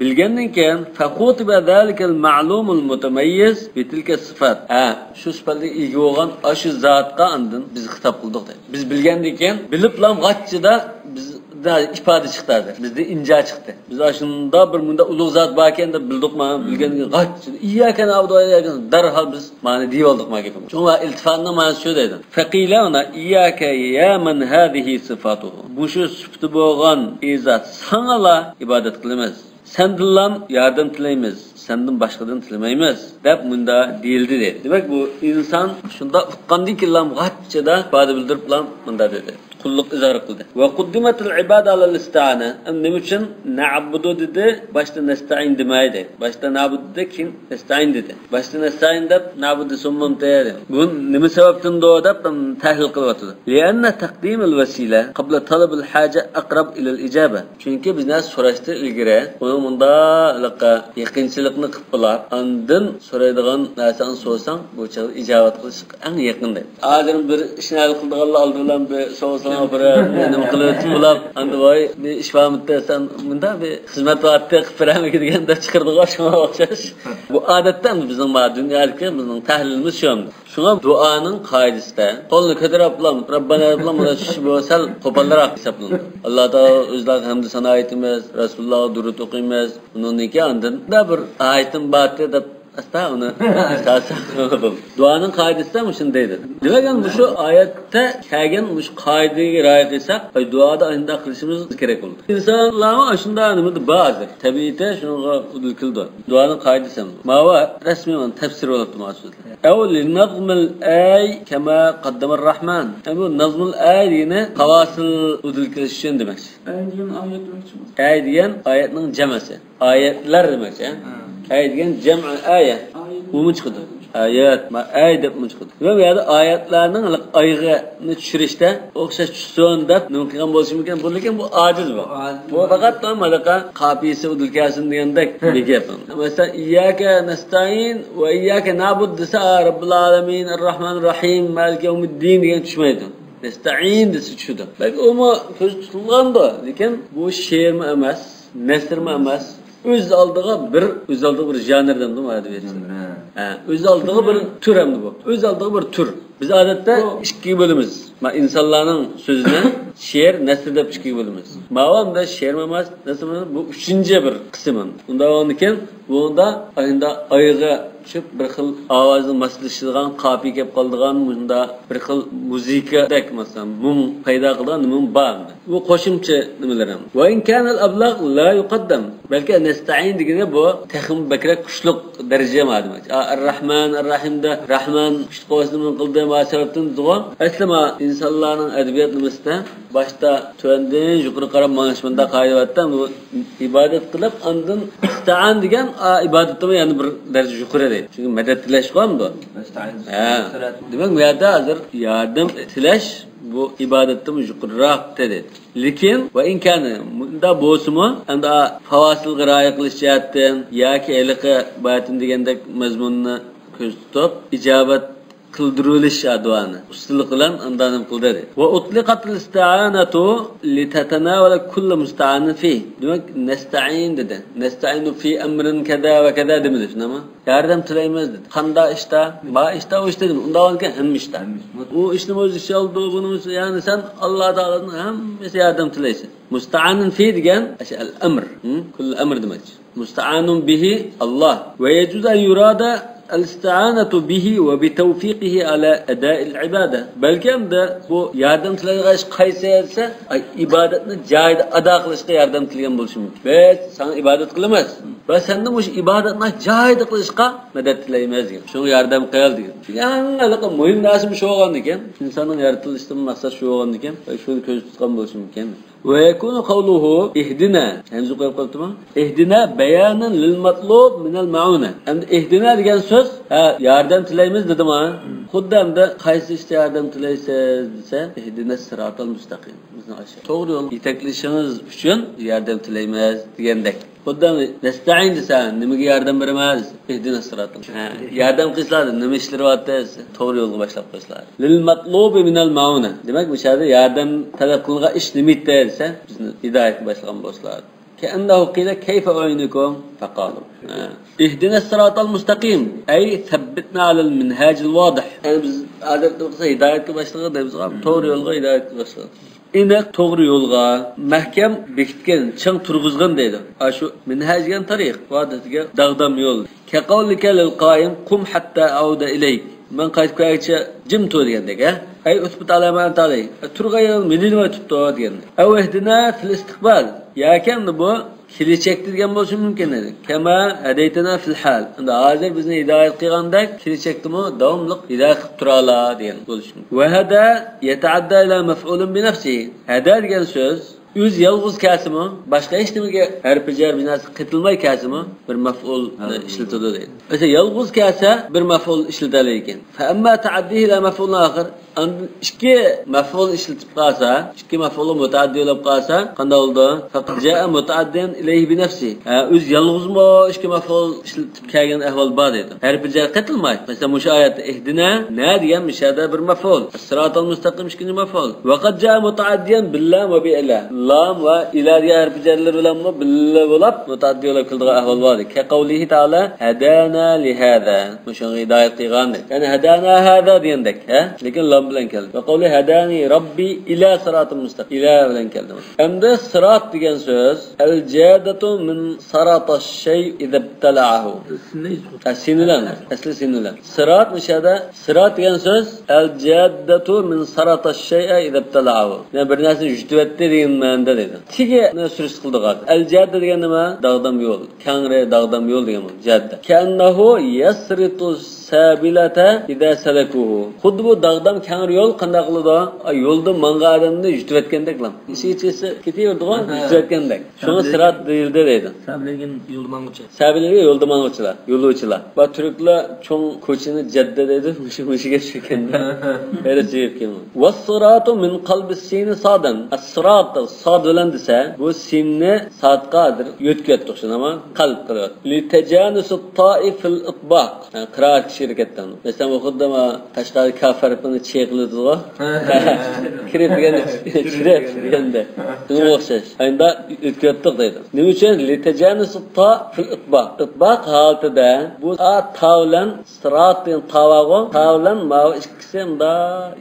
بىلگەندىن كېيىن، فخوتب ذلك المعلوم المتميز بتلك الصفات. ھە، شۇ سۈپەتكە ئىگە بولغان ئاشۇ زاتقا ئاندىن بىز خىتاب قىلدۇق دەيدۇ. بىز بىلگەندىن كېيىن، بىلىپلام غاچچىدا بىزدە ئىپادە چىقتى ھازىر. بىزدە ئىنجا چىقتى. بىز ئاشۇنداق بىر مۇنداق ئۇلۇغ زات باركەن دەپ بىلدۇقما؟ بىلگەندىن كېيىن غاچچىدا، إياك نعبد وإياك نستعين، دەرھال بىز مانا دېيىۋالدۇق ما گېپىمىز. شۇڭا ئىلتىپاتنىڭ مانىسى شۇ دەيدۇ. فقيل هنا، إياك يا من هذه صفاته. مۇشۇ سۈپىتى بولغان ئى زات، ساڭىلا ئىبادەت قىلىمىز. سەندىنلا ياردەم تىلەيمىز، سەندىن باشقىدىن تىلىمەيمىز، دەپ مۇندا دېيىلدى دەيدۇ. دېمەك، بۇ ئىنسان شۇنداق ئۇققاندىن كېيىنلا غاچچىدا ئىپادە بىلدۈرۈپلا مۇندا دېدى. قۇللۇق ئىزھار قىلدى. وقدمت العبادة على الاستعانة. ئەمدى نېمە ئۈچۈن نەئبۇدۇ دېدى، باشتا نەستەئىن دېمەيدى. باشتا نەئبۇدۇ دېدى، كېيىن نەستەئىن دېدى. باشتا نەستەئىن دەپ، نەئبۇدۇ دېسە بولمامتى دەيدۇ. بۇ نېمە سەۋەبتىندۇ دەپ، ھېم، تەھلىل قىلىۋاتىدۇ. لأن تقديم الوسيلة قبل طلب الحاجة أقرب إلى الإجابة. چۈنكى بىز نەرسە سوراشتىن ئىلگىرى ئۇنىڭ مۇنداق يېقىنچىلىقنى قىلىپ بولاپ، ئاندىن سورايدىغان نەرسەڭنى سورىساڭ، بۇ چاغدا ئىجابەت قىلىش ئەڭ يېقىن دەيدۇ. ھازىر بىر ئىشنى ھەل قىلىدىغانلار ئالدى بىلەن بىر سوۋغىسىنى ئاپىرىپ، نېمە قىلىۋېتىپ بولاپ، ئاندىن ۋاي، بىر ئىش بارمىتى دېسەم، مۇنداق بىر خىزمەت بارتى، قىلىپ بېرەمىكىن دېگەندە چىقىرىدىغان شۇڭا ئوخشاش. بۇ ئادەتتە ئەمدى بىزنىڭ ما دۇنيادىكى بىزنىڭ تەھلىلىمىز شۇ ئەمدى. شۇڭا دۇئانىڭ قائىدىسىدە قولنى كۆتۈرۈپلا، رەببانا دەپلا مۇنداق چۈشۈش بۇ سەل قوپالراق ھېسابلىنىدۇ. ئاللا تائالا ئۆزلەرگە ھەمدۇ سانا ئېيتىمىز، رەسۇلۇللاغا دۇرۇت ئوقۇيمىز. ئۇنىڭدىن كېيىن ئاندىن مۇنداق بىر ئايىتىم بارتى دەپ ئاستا ئۇنى چىقارساق بولىدۇ. دۇئانىڭ قائىدىسىدە مۇشۇنى دەيدۇ. دېمەك، مۇشۇ ئايەتتە كەلگەن مۇشۇ قائىدىگە رىئايە قىلساق، ئاي، دۇئادا ئاشۇنداق قىلىشىمىز كېرەك بولىدۇ. ئىنسانلارمۇ ئاشۇنداق نېمىدە بار ھازىر. تەبىئىتى شۇنىڭغا ئۇدۇل كېلىدۇ. دۇئانىڭ قائىدىسى ھەم. ماۋۇ رەسمىي ئۇنىڭ تەپسىرى بولۇپتۇ ماۋۇ سۆزلەر. ئەۋ لىنەزمىل ئەي كەما قەددەمەر رەھمان. ئە، بۇ نەزمۇل ئەي دېگىنى فاۋاسىل ئۇدۇل كېلىش ئۈچۈن دېمەكچى. ئەي دېگەن ئايەت دېمەكچىمۇ؟ ئەي دېگەن ئايەتنىڭ جەمئىسى. ئايەتلەر دېمەكچى. ھە. ئەي دېگەن جەمئ ئايە. ئايەت. ئۇمۇ چىقىدۇ. ئايەت. ما ئەي دەپمۇ چىقىدۇ. دېمەك، بۇ يەردە ئايەتلەرنىڭ ئايىغىنى چۈشۈرۈشتە ئوخشاش چۈشسۇن دەپ نېمە قىلغان بولۇشى مۇمكىن. بۇ لېكىن بۇ ئاجىز بۇ. ئاجىز. بۇ پەقەت ھېلىقى قاپىيىسى ئۇدۇل كەلسۇن دېگەندەك بىر گەپ. مەسىلەن، ئىيياكە نەستەئىن ۋە ئىيياكە نەئبۇد دېسە، رەببىل ئالەمىن، ئەررەھمانىر رەھىم، مالىكى يەۋمىددىن دېگەن چۈشمەيدۇ. نەستەئىن دېسە چۈشىدۇ. بەلكى ئۇمۇ كۆزدە تۇتۇلغاندۇ، لېكىن بۇ شېئىرمۇ ئەمەس، نەسرمۇ ئەمەس. ئۆز ئالدىغا بىر، ئۆز ئالدىغا بىر ژانىر دەمدۇ ئەدەبىياتتا. ھە، ئۆز ئالدىغا بىر تۈر ئەمدى بۇ. ئۆز ئالدىغا بىر تۈر. بىز ئادەتتە ئىككىگە بۆلىمىز. ما ئىنسانلارنىڭ سۆزىنى شېئىر، نەسر دەپ ئىككىگە بۆلىمىز. ماۋۇ ئەمدى شېئىرمۇ ئەمەس، نەسرمۇ ئەمەس، بۇ ئۈچىنچى بىر قىسىم. ئۇنداق بولغاندىكىن، بۇندا ئايندا ئايىغى چۈشۈپ، بىر خىل ئاۋازنى ماسلىشىدىغان، قاپىيە كەپ قالىدىغان، مۇشۇنداق بىر خىل مۇزىكىدەك، مەسىلەن، مۇڭ پەيدا قىلىدىغان نېمە بار ئەمدى. بۇ قوشۇمچە نېمىلىرى. ۋە ئىن كانەل ئەبلەغ لا يۇقەددەم. بەلكى نەستەئىن دېگىنى بۇ تېخىمۇ بەكرەك كۈچلۈك دەرىجە ما دېمەك. ئا، ئەررەھمان، ئەررەھىمدە رەھمان كۈچلۈك قوشنىمىز قىلدى، ما سەۋەبتىن دېدىغۇ. ئەسلى ما ئىنسانلارنىڭ ئەدەبىيات نېمىسىدە باشتا تۆۋەندىن يۇقىرى قاراپ مېڭىش مۇنداق قائىدە بارتتى. بۇ ئىبادەت قىلىپ، ئاندىن ئىستەئان دېگەن، ئا، ئىبادەتتىمۇ يەنە بىر دەرىجە يۇقىرى دەيدۇ. چۈنكى مەدەت تىلەش قويامدۇ. ھە. دېمەك، بۇ يەردە ھازىر ياردەم تىلەش بۇ ئىبادەتتىمۇ يۇقىرىراق دېدى. لېكىن، ۋە ئىن كانە، مۇنداق بولسىمۇ، ئەمدى فاۋاسىلغا رىئايە قىلىش جەھەتتىن ياكى ھېلىقى باياتىن دېگەندەك مەزمۇننى كۆزدە تۇتۇپ، ئىجابەت قىلدۇرۇۋېلىش دۇئانى ئۇستىلىق بىلەن ئاندىن نېمە قىلدى دېدى. ۋە ئۇتلىقەتىل ئىستىئانەتۇ لىتەتەناۋەلە كۇللە مۇستەئانىن فى. دېمەك، نەستەئىن دېدى. نەستەئىنۇ فى ئەمرىن كەزا ۋە كەزا دېمىدى، شۇنداقمۇ؟ ياردەم تىلەيمىز دېدى. قاندا ئىشتا؟ ما ئىشتا، ئۇ ئىشتا دېدىم. ئۇنداق بولغانكەن ھەممە ئىشتا. ھەممە ئىشتا. ئۇ ئىشنىمۇ ئۆز ئىچىگە ئالىدۇ، بۇنىمۇ ئۆز ئىچىگە، يەنى سەن ئاللا تائالادىن ھەممە ئىشتا ياردەم تىلەيسەن. مۇستەئانۇن فى دېگەن ئەشۇ ئەل ئەمر. ھە؟ كۇللى ئەمر دېمەكچى. مۇستەئانۇن بىھى ئاللا. ۋە يەجۇزۇ ئەن يۇرادە الاستعانة به وبتوفيقه على أداء العبادة. بەلكى ئەمدى بۇ ياردەم تىلەيدىغان ئىش قايسى دېسە، ئاي، ئىبادەتنى جايىدا ئادا قىلىشقا ياردەم تىلىگەن بولۇشى مۇمكىن. بىز ساڭا ئىبادەت قىلىمىز ۋە سەندىن مۇشۇ ئىبادەتنى جايىدا قىلىشقا مەدەت تىلەيمىز دېگەن. شۇڭا ياردەم قىل دېگەن. چۈنكى ئەڭ ھېلىقى مۇھىم نەرسە مۇشۇ بولغاندىكىن، ئىنساننىڭ يارىتىلىشىدىن مەقسەت شۇ بولغاندىكىن، شۇنى كۆزدە تۇتقان بولۇشى مۇمكىن. ويكون قوله اهدنا، ھەمزە قويۇپ قويۇپتىمۇ؟ اهدنا بيانا للمطلوب من المعونة. ئەمدى اهدنا دېگەن سۆز، ھە، ياردەم تىلەيمىز دېدىما؟ خۇددى ئەمدى قايسى ئىشتا ياردەم تىلەيسىز دېسە، اهدنا الصراط المستقيم. بىزنى ئاشۇ توغرا يولغا يېتەكلىشىڭىز ئۈچۈن ياردەم تىلەيمىز دېگەندەك. خۇددى نەستەئىن دېسە، نېمىگە ياردەم بېرىمىز؟ اهدنا الصراط. ھە، ياردەم قىلسىلا، نېمە ئىشلىرى بار دېسە، توغرا يولغا باشلاپ قويسىلا. للمطلوب من المعونة. دېمەك، بۇ يەردە ياردەم تەلەپ قىلىنغان ئىش نېمە ئىدى دېسە، بىزنى ھىدايەتكە باشلىغان بولسىلا. كأنه قيل كيف أعينكم؟ فقالوا. ھە. اهدنا الصراط المستقيم، أي ثبتنا على المنهاج الواضح. يەنى بىز ھازىر قىلسا ھىدايەتكە باشلىغان دەيمىزغۇ، توغرا يولغا ھىدايەتكە باشلىغان. ئېنىق توغرا يولغا مەھكەم بېكىتكىن، چىڭ تۇرغۇزغىن دەيدۇ. ئاشۇ مىنھاج دېگەن تەرىق، ۋادىسىگە داغدام يول. كقولك للقائم قم حتى أعود إليك. مەن قايتىپ كەلگۈچە جىم تۇر دېگەندەك، ھە؟ أي اثبت على ما أنت عليه. تۇرغان يېرىڭدە مىدىرلىماي تۇرۇپ تۇر دېگەندەك. أو اهدنا في الاستقبال. ياكى ئەمدى بۇ كېلەچەكتە دېگەن بولۇشى مۇمكىن ئىدى. كما هديتنا في الحال. ئەمدى ھازىر بىزنى ھىدايەت قىلغاندەك، كېلەچەكتىمۇ داۋاملىق ھىدايەت قىلىپ تۇرالا دېگەن بولۇشى مۇمكىن. وهدى يتعدى إلى مفعول بنفسه. ھەدە دېگەن سۆز ئۆزى يالغۇز كەلسىمۇ، باشقا ھېچنېمىگە ھەرپى جەر بىناسى قېتىلماي كەلسىمۇ، بىر مەفئۇل ئىشلىتىدۇ دەيدۇ. مەسىلەن، يالغۇز كەلسە بىر مەفئۇل ئىشلىتەلەيدىكەن. فأما تعديه إلى مفعول آخر، ئاندىن ئىككى مەفئۇل ئىشلىتىپ قالسا، ئىككى مەفئۇل مۇتەئەددى بولۇپ قالسا، قانداق بولىدۇ؟ فقد جاء متعديا إليه بنفسه. ھە، ئۆزى يالغۇزمۇ ئىككى مەفئۇل ئىشلىتىپ كەلگەن ئەھۋال بار دەيدۇ. ھەرپى جەر قېتىلماي. مەسىلەن، مۇشۇ ئايەتتە اهدنا، نا دېگەن مۇشۇ يەردە بىر مەفئۇل. الصراط المستقيم ئىككىنچى مەفئۇل. وقد جاء متعديا باللام وبإلى. لام ۋە ئىلە دېگەن ھەرپى جەرلەر بىلەنمۇ بىللە بولۇپ، مۇتەئەددى بولۇپ كېلىدىغان ئەھۋال بار. كقوله تعالى هدانا لهذا. مۇشۇنىڭغا ھىدايەت قىلغاندەك. يەنى هدانا هذا دېگەندەك، ھە؟ لېكىن لام بىلەن كەلدى. وقوله هداني ربي إلى صراط مستقيم. ئىلە بىلەن كەلدى. ئەمدى سىرات دېگەن سۆز، الجادة من سرط الشيء إذا ابتلعه. ھە، سىن بىلەن. ئەسلى سىن بىلەن. سىرات مۇشۇ يەردە، سىرات دېگەن سۆز، الجادة من سرط الشيء إذا ابتلعه. يەنى بىر نەرسىنى يۈتۈۋەتتى دېگەن مەنىدە دەيدۇ. تېگى سۈرۈشتە قىلىدىغان. الجادة دېگەن نېمە؟ داغدام يول. كەڭرى داغدام يول دېگەن بولىدۇ، جاددە. كأنه يسرط السابلة إذا سلكوه. خۇددى بۇ داغدام كەڭرى يول قانداق قىلىدۇ؟ ئا، يولدا ماڭغان ئادەمنى يۈتۈۋەتكەندەكلا. ئىچى ئىچىسى كېتىۋېرىدىغۇ، ھە. يۈتۈۋەتكەندەك. شۇڭا سىرات دېيىلدى دەيدۇ. سابىلە دېگەن يولدا ماڭغۇچى. سابىلە دېگەن يولدا ماڭغۇچىلار، يولۇچىلار. ۋە تۈركلەر چوڭ كوچىنى جاددە دەيدۇ، مۇشۇ، مۇشۇ گەپ شۇ ئىكەن. ھېرىس جىيىپ كېلىڭ. والصراط من قلب السين صادا. الصراط، ساد بىلەن دېسە، بۇ سىننى سادقا ھازىر يۆتكەتتۇق، شۇنداقمۇ؟ قەلب قىلىۋەتتۇق. لتجانس الطاء في الإطباق. ھە، قىرائەتكە شېرىك ئەتتىڭ. مەسىلەن، بۇ خۇددى ما قەشقەرگە كاف ھەرپىنى چېقىلىدىغۇ. كىرىپ دېگەندە، كىرىپ دېگەندە. شۇنىڭغا ئوخشاش. ئەمدى يۆتكەتتۇق دەيدۇ. نېمە ئۈچۈن؟ لتجانس الطاء في الإطباق. ئىتباق ھالىتىدە بۇ تا، تا بىلەن سىرات دېگەن تا بارغۇ، تا بىلەن ماۋۇ ئىككىسى مۇندا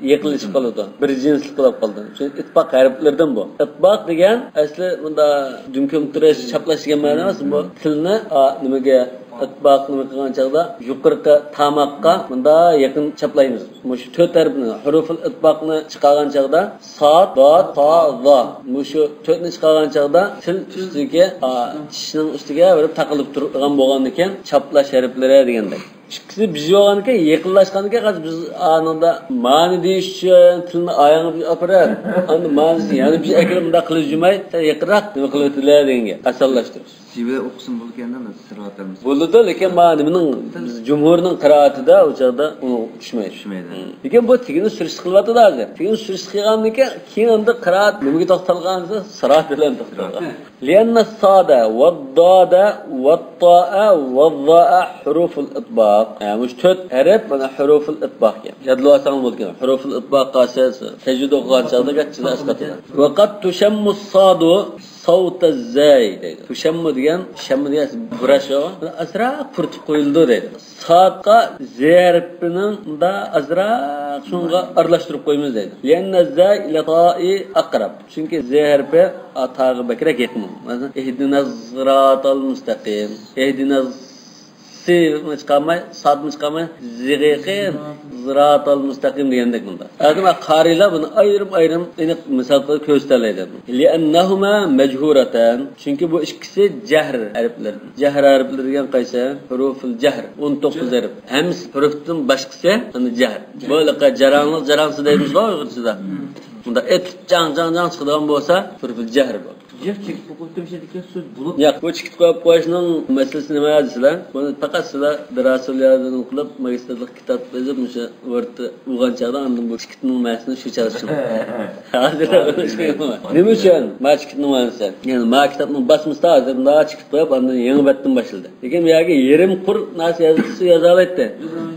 يېقىنلىشىپ قالىدۇ. بىر جىنسلىق بولۇپ قالىدۇ. شۇ ئىتباق ھەرپلىرىدىن بۇ. ئىتباق دېگەن ئەسلى مۇندا دۈمكەم تۇرۇش، چاپلاش دېگەن مەنە ئەمەس. بۇ تىلنى، ئا، نېمىگە، ئىتباق نېمە قىلغان چاغدا يۇقىرىقى تاماققا مۇندا يېقىن چاپلايمىز. مۇشۇ تۆت ھەرپنى، ھۇرۇفۇل ئىتباقنى چىقارغان چاغدا ساد، داد، تا، زا. مۇشۇ تۆتنى چىقارغان چاغدا تىل ئۈستىگە، ئا، چىشنىڭ ئۈستىگە بېرىپ تاقىلىپ تۇرىدىغان بولغاندىكىن چاپلاش ھەرپلىرى دېگەندەك. ئىككىسى بىز بولغاندىكىن، يېقىنلاشقاندىكىن، بىز ئانىڭدا مانى دېيىش ئۈچۈن تىلنى ئاياغنى بىر ئاپىرىپ، ئاندىن مانىسىنى يەنە بىر ئەكىرىپ، مۇنداق قىلىپ جۈمەي، سەن يېقىنراق نېمە قىلىۋېتىلە دېگەنگە ئاسانلاشتۇرۇش. سىۋە ئوقۇسىمۇ بولىدىكەن، سىراتىمىز. بولىدۇ، لېكىن مانا نېمىنىڭ، بىز جۇمھۇرنىڭ قىرائىتىدا ئۇ چاغدا ئۇ چۈشمەيدۇ. چۈشمەيدۇ. لېكىن بۇ تېگىنى سۈرۈشتە قىلىۋاتىدۇ ھازىر. تېگىنى سۈرۈشتە قىلغاندىن كېيىن، كېيىن ئەمدى قىرائەت نېمىگە توختالغان دېسە، سىرات بىلەن توختالغان. لأن الصاد والضاد والطاء والظاء حروف الإطباق. ھە، مۇشۇ تۆت ھەرپ مانا ھۇرۇفۇل ئىتباق ئىكەن. يادلىۋالساڭلار بولىدىكەن. ھۇرۇفۇل ئىتباق قالسا، تەجۋىد ئوقۇغان چاغدا گەچچىلا ئەسقاتىدۇ. وقد تشم الصاد صوت الزاي دەيدۇ. تشم دېگەن، شم دېگەن بۇراش، ئازراق پۇرىتىپ قويۇلىدۇ دەيدۇ. سادقا زې ھەرپىنىڭ مۇندا ئازراق شۇنىڭغا ئارىلاشتۇرۇپ قويىمىز دەيدۇ. لأن الزاي إلى الطاء أقرب. چۈنكى زې ھەرپى تاغا بەكرەك يېقىن. مەسىلەن، اهدنا الصراط المستقيم. اهدنا سىنمۇ چىقارماي، سادمۇ چىقارماي، زىغىقى زىراتال مۇستەقىم دېگەندەك بۇنداق. ھازىر قارىيلار بۇنى ئايرىم-ئايرىم ئېنىق مىسال قىلىپ كۆرسىتەلەيدۇ. لأنهما مجهورتان. چۈنكى بۇ ئىككىسى جەھر ھەرپلىرى. جەھر ھەرپلىرى دېگەن قايسى؟ ھۇرۇفۇل جەھر. ئون توققۇز ھەرپ. ھەمز ھۇرۇپتىن باشقىسى، يەنى جەھر. بۇ ھېلىقى جاراڭلىق، جاراڭسىز دەيمىزغۇ ئۇيغۇرچىدا. بۇنداق ئېتىپ جاڭ، جاڭ، جاڭ چىقىدىغان بولسا، ھۇرۇپۇل جەھر بۇ. ياق، چېكىت قويۇپ تۇرۇشىدىكى سۆز بولۇپ. ياق، بۇ چېكىت قويۇپ قويۇشنىڭ مەسىلىسى نېمە دېسىلە، بۇنى پەقەت سىلەر دىراسە رىيازىنى قىلىپ، ماگىستىرلىق كىتاب يېزىپ، مۇشۇ ۋورد ئوقۇغان چاغدا ئاندىن بۇ چېكىتنىڭ مەنىسىنى شۇ چاغدا چۈشىنىڭ. ھازىر نېمە ئۈچۈن ما چېكىتنىڭ مەنىسى؟ يەنى ما كىتابنىڭ باسمىسىدا ھازىر مۇنداق چېكىت قويۇپ، ئاندىن يېڭى بەتتىن باشلىدى. لېكىن بۇ يەرگە يېرىم قۇر نەرسە يازسا يازالايتتى.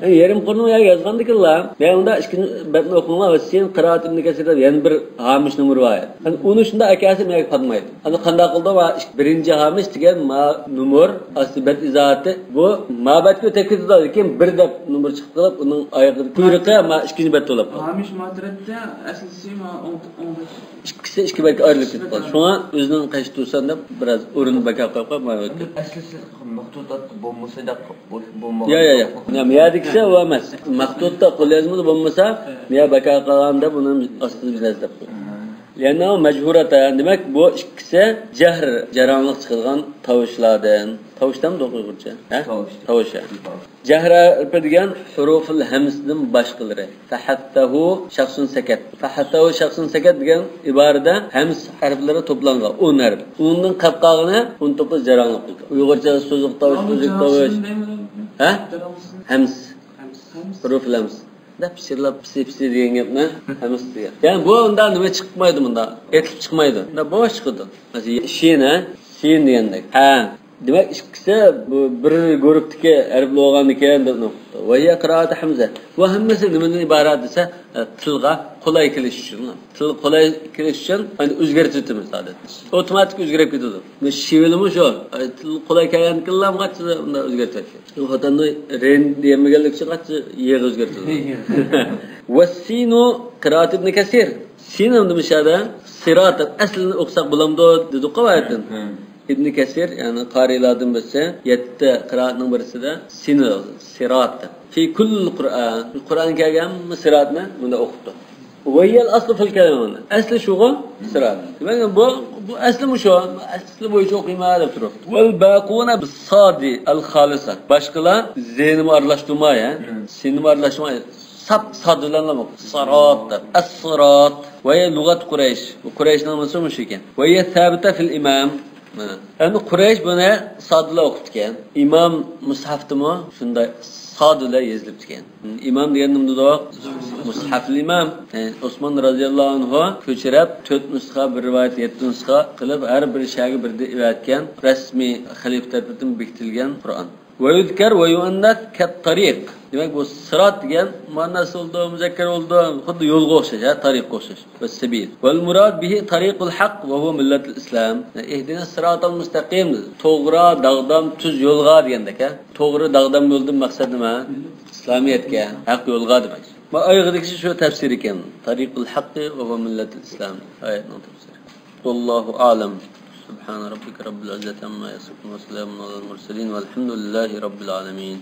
يەنى يېرىم قۇرنى بۇ يەرگە يازغاندىكىنلا، مەن ئۇندا ئىككىنچى بەتنى ئوقۇڭلار، ۋەسسىن قىرائەت ئىبن كەسىر دەپ يەنە بىر ھامىش نومۇر بار ئىدى. ئەنە ئۇنى شۇنداق ئەكەلسە مەگە پاتمايدۇ. ئەنە قانداق قىلدى؟ ۋە بىرىنچى ھامىش دېگەن ما نومۇر، ئاستى بەت ئىزاھاتى، بۇ ما بەتكە ئۆتۈپ كېتىدۇ. لېكىن بىر دەپ نومۇر چىقىپ قېلىپ، ئۇنىڭ ئايىغىدىكى قۇيرۇقى ما ئىككىنچى بەتتە بولۇپ قالدى. ھامىش ما تەرەپتە ئەسلىسى ما ئوڭ، ئوڭ بەت. ئىككىسى ئىككى بەتكە ئايرىلىپ كېتىپ قالدى. شۇڭا ئۆزىنىڭ قېشىدا تۇرسۇن دەپ بىراز ئورۇننى بەكار قويۇپ قويۇپ، مانا ئۆتكەن. ئەسلىسى مەختۇتات بولمىسا، بوش، بولمىغان. يا، يا، يا. يا، يەردىكىسى ئۇ ئەمەس. مەختۇتتا قوليازمىدا بولمىسا، يا بەكار قالغان دەپ ئۇنى ئاستىدا بىر نەرسە دەپ قويدۇم. لأنه مجهورتان، دېمەك، بۇ ئىككىسى جەھر، جاراڭلىق چىقىدىغان تاۋۇشلاردىن. تاۋۇش دەمدۇق ئۇيغۇرچە؟ ھە؟ تاۋۇش. تاۋۇش، ھە. جەھر ھەرپى دېگەن ھۇرۇفۇل ھەمزىدىن باشقىلىرى. فحثه شخص سكت. فحثه شخص سكت دېگەن ئىبارىدە ھەمز ھەرپلىرى توپلانغان، ئون ھەرپ. ئۇنىڭدىن قېلىپ قالغىنى ئون توققۇز جاراڭلىق بولىدۇ. ئۇيغۇرچە سوزۇق تاۋۇش، سوزۇق تاۋۇش. ھە؟ ھەمز. ھۇرۇفۇل ھەمز. دەپ پىچىرلاپ پىسى پىسى دېگەن گەپنى ھەمز دېگەن. يەنى بۇ ئۇنداق نېمە چىقمايدۇ مۇنداق. ئېتىلىپ چىقمايدۇ. مۇنداق بوش چىقىدۇ. شىن، ھە؟ شىن دېگەندەك. ھە. دېمەك، ئىككىسى بۇ بىر گۇرۇپتىكى ھەرپلەر بولغاندىكىن دەپ نۇقتا. وهي قراءة حمزة. بۇ ھەممىسى نېمىدىن ئىبارەت دېسە، ئە، تىلغا قولاي كېلىش ئۈچۈن. تىلغا قولاي كېلىش ئۈچۈن، يەنى ئۆزگەرتىۋېتىمىز ئادەتتە. ئاپتوماتىك ئۆزگىرىپ كېتىدۇ. بۇ شىۋىلىمۇ شۇ. ئە، تىلغا قولاي كەلگەندىكىنلا ئۇنداق ئۆزگەرتىۋەتكەن. خوتەندە رېن دېيەلمىگەنلىكى ئۈچۈن قاتتىق يېغا ئۆزگەرتىدۇ. والسين قراءة ابن كثير. سىن ھەمدە مۇشۇ يەردە سىرات دەپ ئەسلىنى ئوقۇساق بولامدۇ دېدۇققۇ بايىقىدىن. ھە. ئىبن كەسىر، يەنى قارىيلاردىن بىرسى، يەتتە قىرائەتنىڭ بىرسىدە سىن، سىرات دەپ. في كل القرآن. قۇرئان كەلگەن ھەممە سىراتنى بۇنداق ئوقۇپتۇ. وهي الأصل في الكلام. ئەسلى شۇغۇ سىرات. دېمەك، بۇ، بۇ ئەسلى مۇشۇ. ئەسلى بويىچە ئوقۇيمەن دەپ تۇرۇپتۇ. والباقون بالصاد الخالصة. باشقىلار زېنىمۇ ئارىلاشتۇرماي، ھە؟ سىنىمۇ ئارىلاشتۇرماي. ساپ ساد بىلەن سىرات دەپ. ئەسسىرات. ۋە لۇغەت قۇرەيش. بۇ قۇرەيشنىڭ نېمىسى مۇشۇ ئىكەن. ۋە ھىيە سابىتە فىل ئىمام. مانا. ئەمدى قۇرەيش بۇنى ساد بىلەن ئوقۇپتىكەن. ئىمام مۇسھەفتىمۇ شۇنداق ساد بىلەن يېزىلىپتىكەن. ئىمام دېگەن نېمە دېدۇق؟ مۇسھەفىل ئىمام. يەنى ئوسمان رازىياللاھۇ ئەنھۇ كۆچۈرۈپ، تۆت نۇسخا، بىر رىۋايەت يەتتە نۇسخا قىلىپ، ھەر بىر شەھەرگە بىردىن ئەۋەتكەن رەسمىي خەلىپە تەرىپىدىن بېكىتىلگەن قۇرئان. ويذكر ويؤنث كالطريق. دېمەك، بۇ سىرات دېگەن مۇئەننەس بولىدۇ، مۇزەككەر بولىدۇ، خۇددى يولغا ئوخشاش، ھە، تارىققا ئوخشاش. والسبيل. والمراد به طريق الحق وهو ملة الإسلام. اهدنا الصراط المستقيم دېدى. توغرا، داغدام، تۈز يولغا دېگەندەك، ھە. توغرا، داغدام يولدىن مەقسەت نېمە؟ ئىسلامىيەتكە، ھەق يولغا دېمەك. ما ئايىغىدىكىسى شۇ تەپسىرى ئىكەن. طريق الحق وهو ملة الإسلام. ئايەتنىڭ تەپسىرى. والله أعلم. سبحان ربك رب العزة عما يصفون وسلام على المرسلين والحمد لله رب العالمين.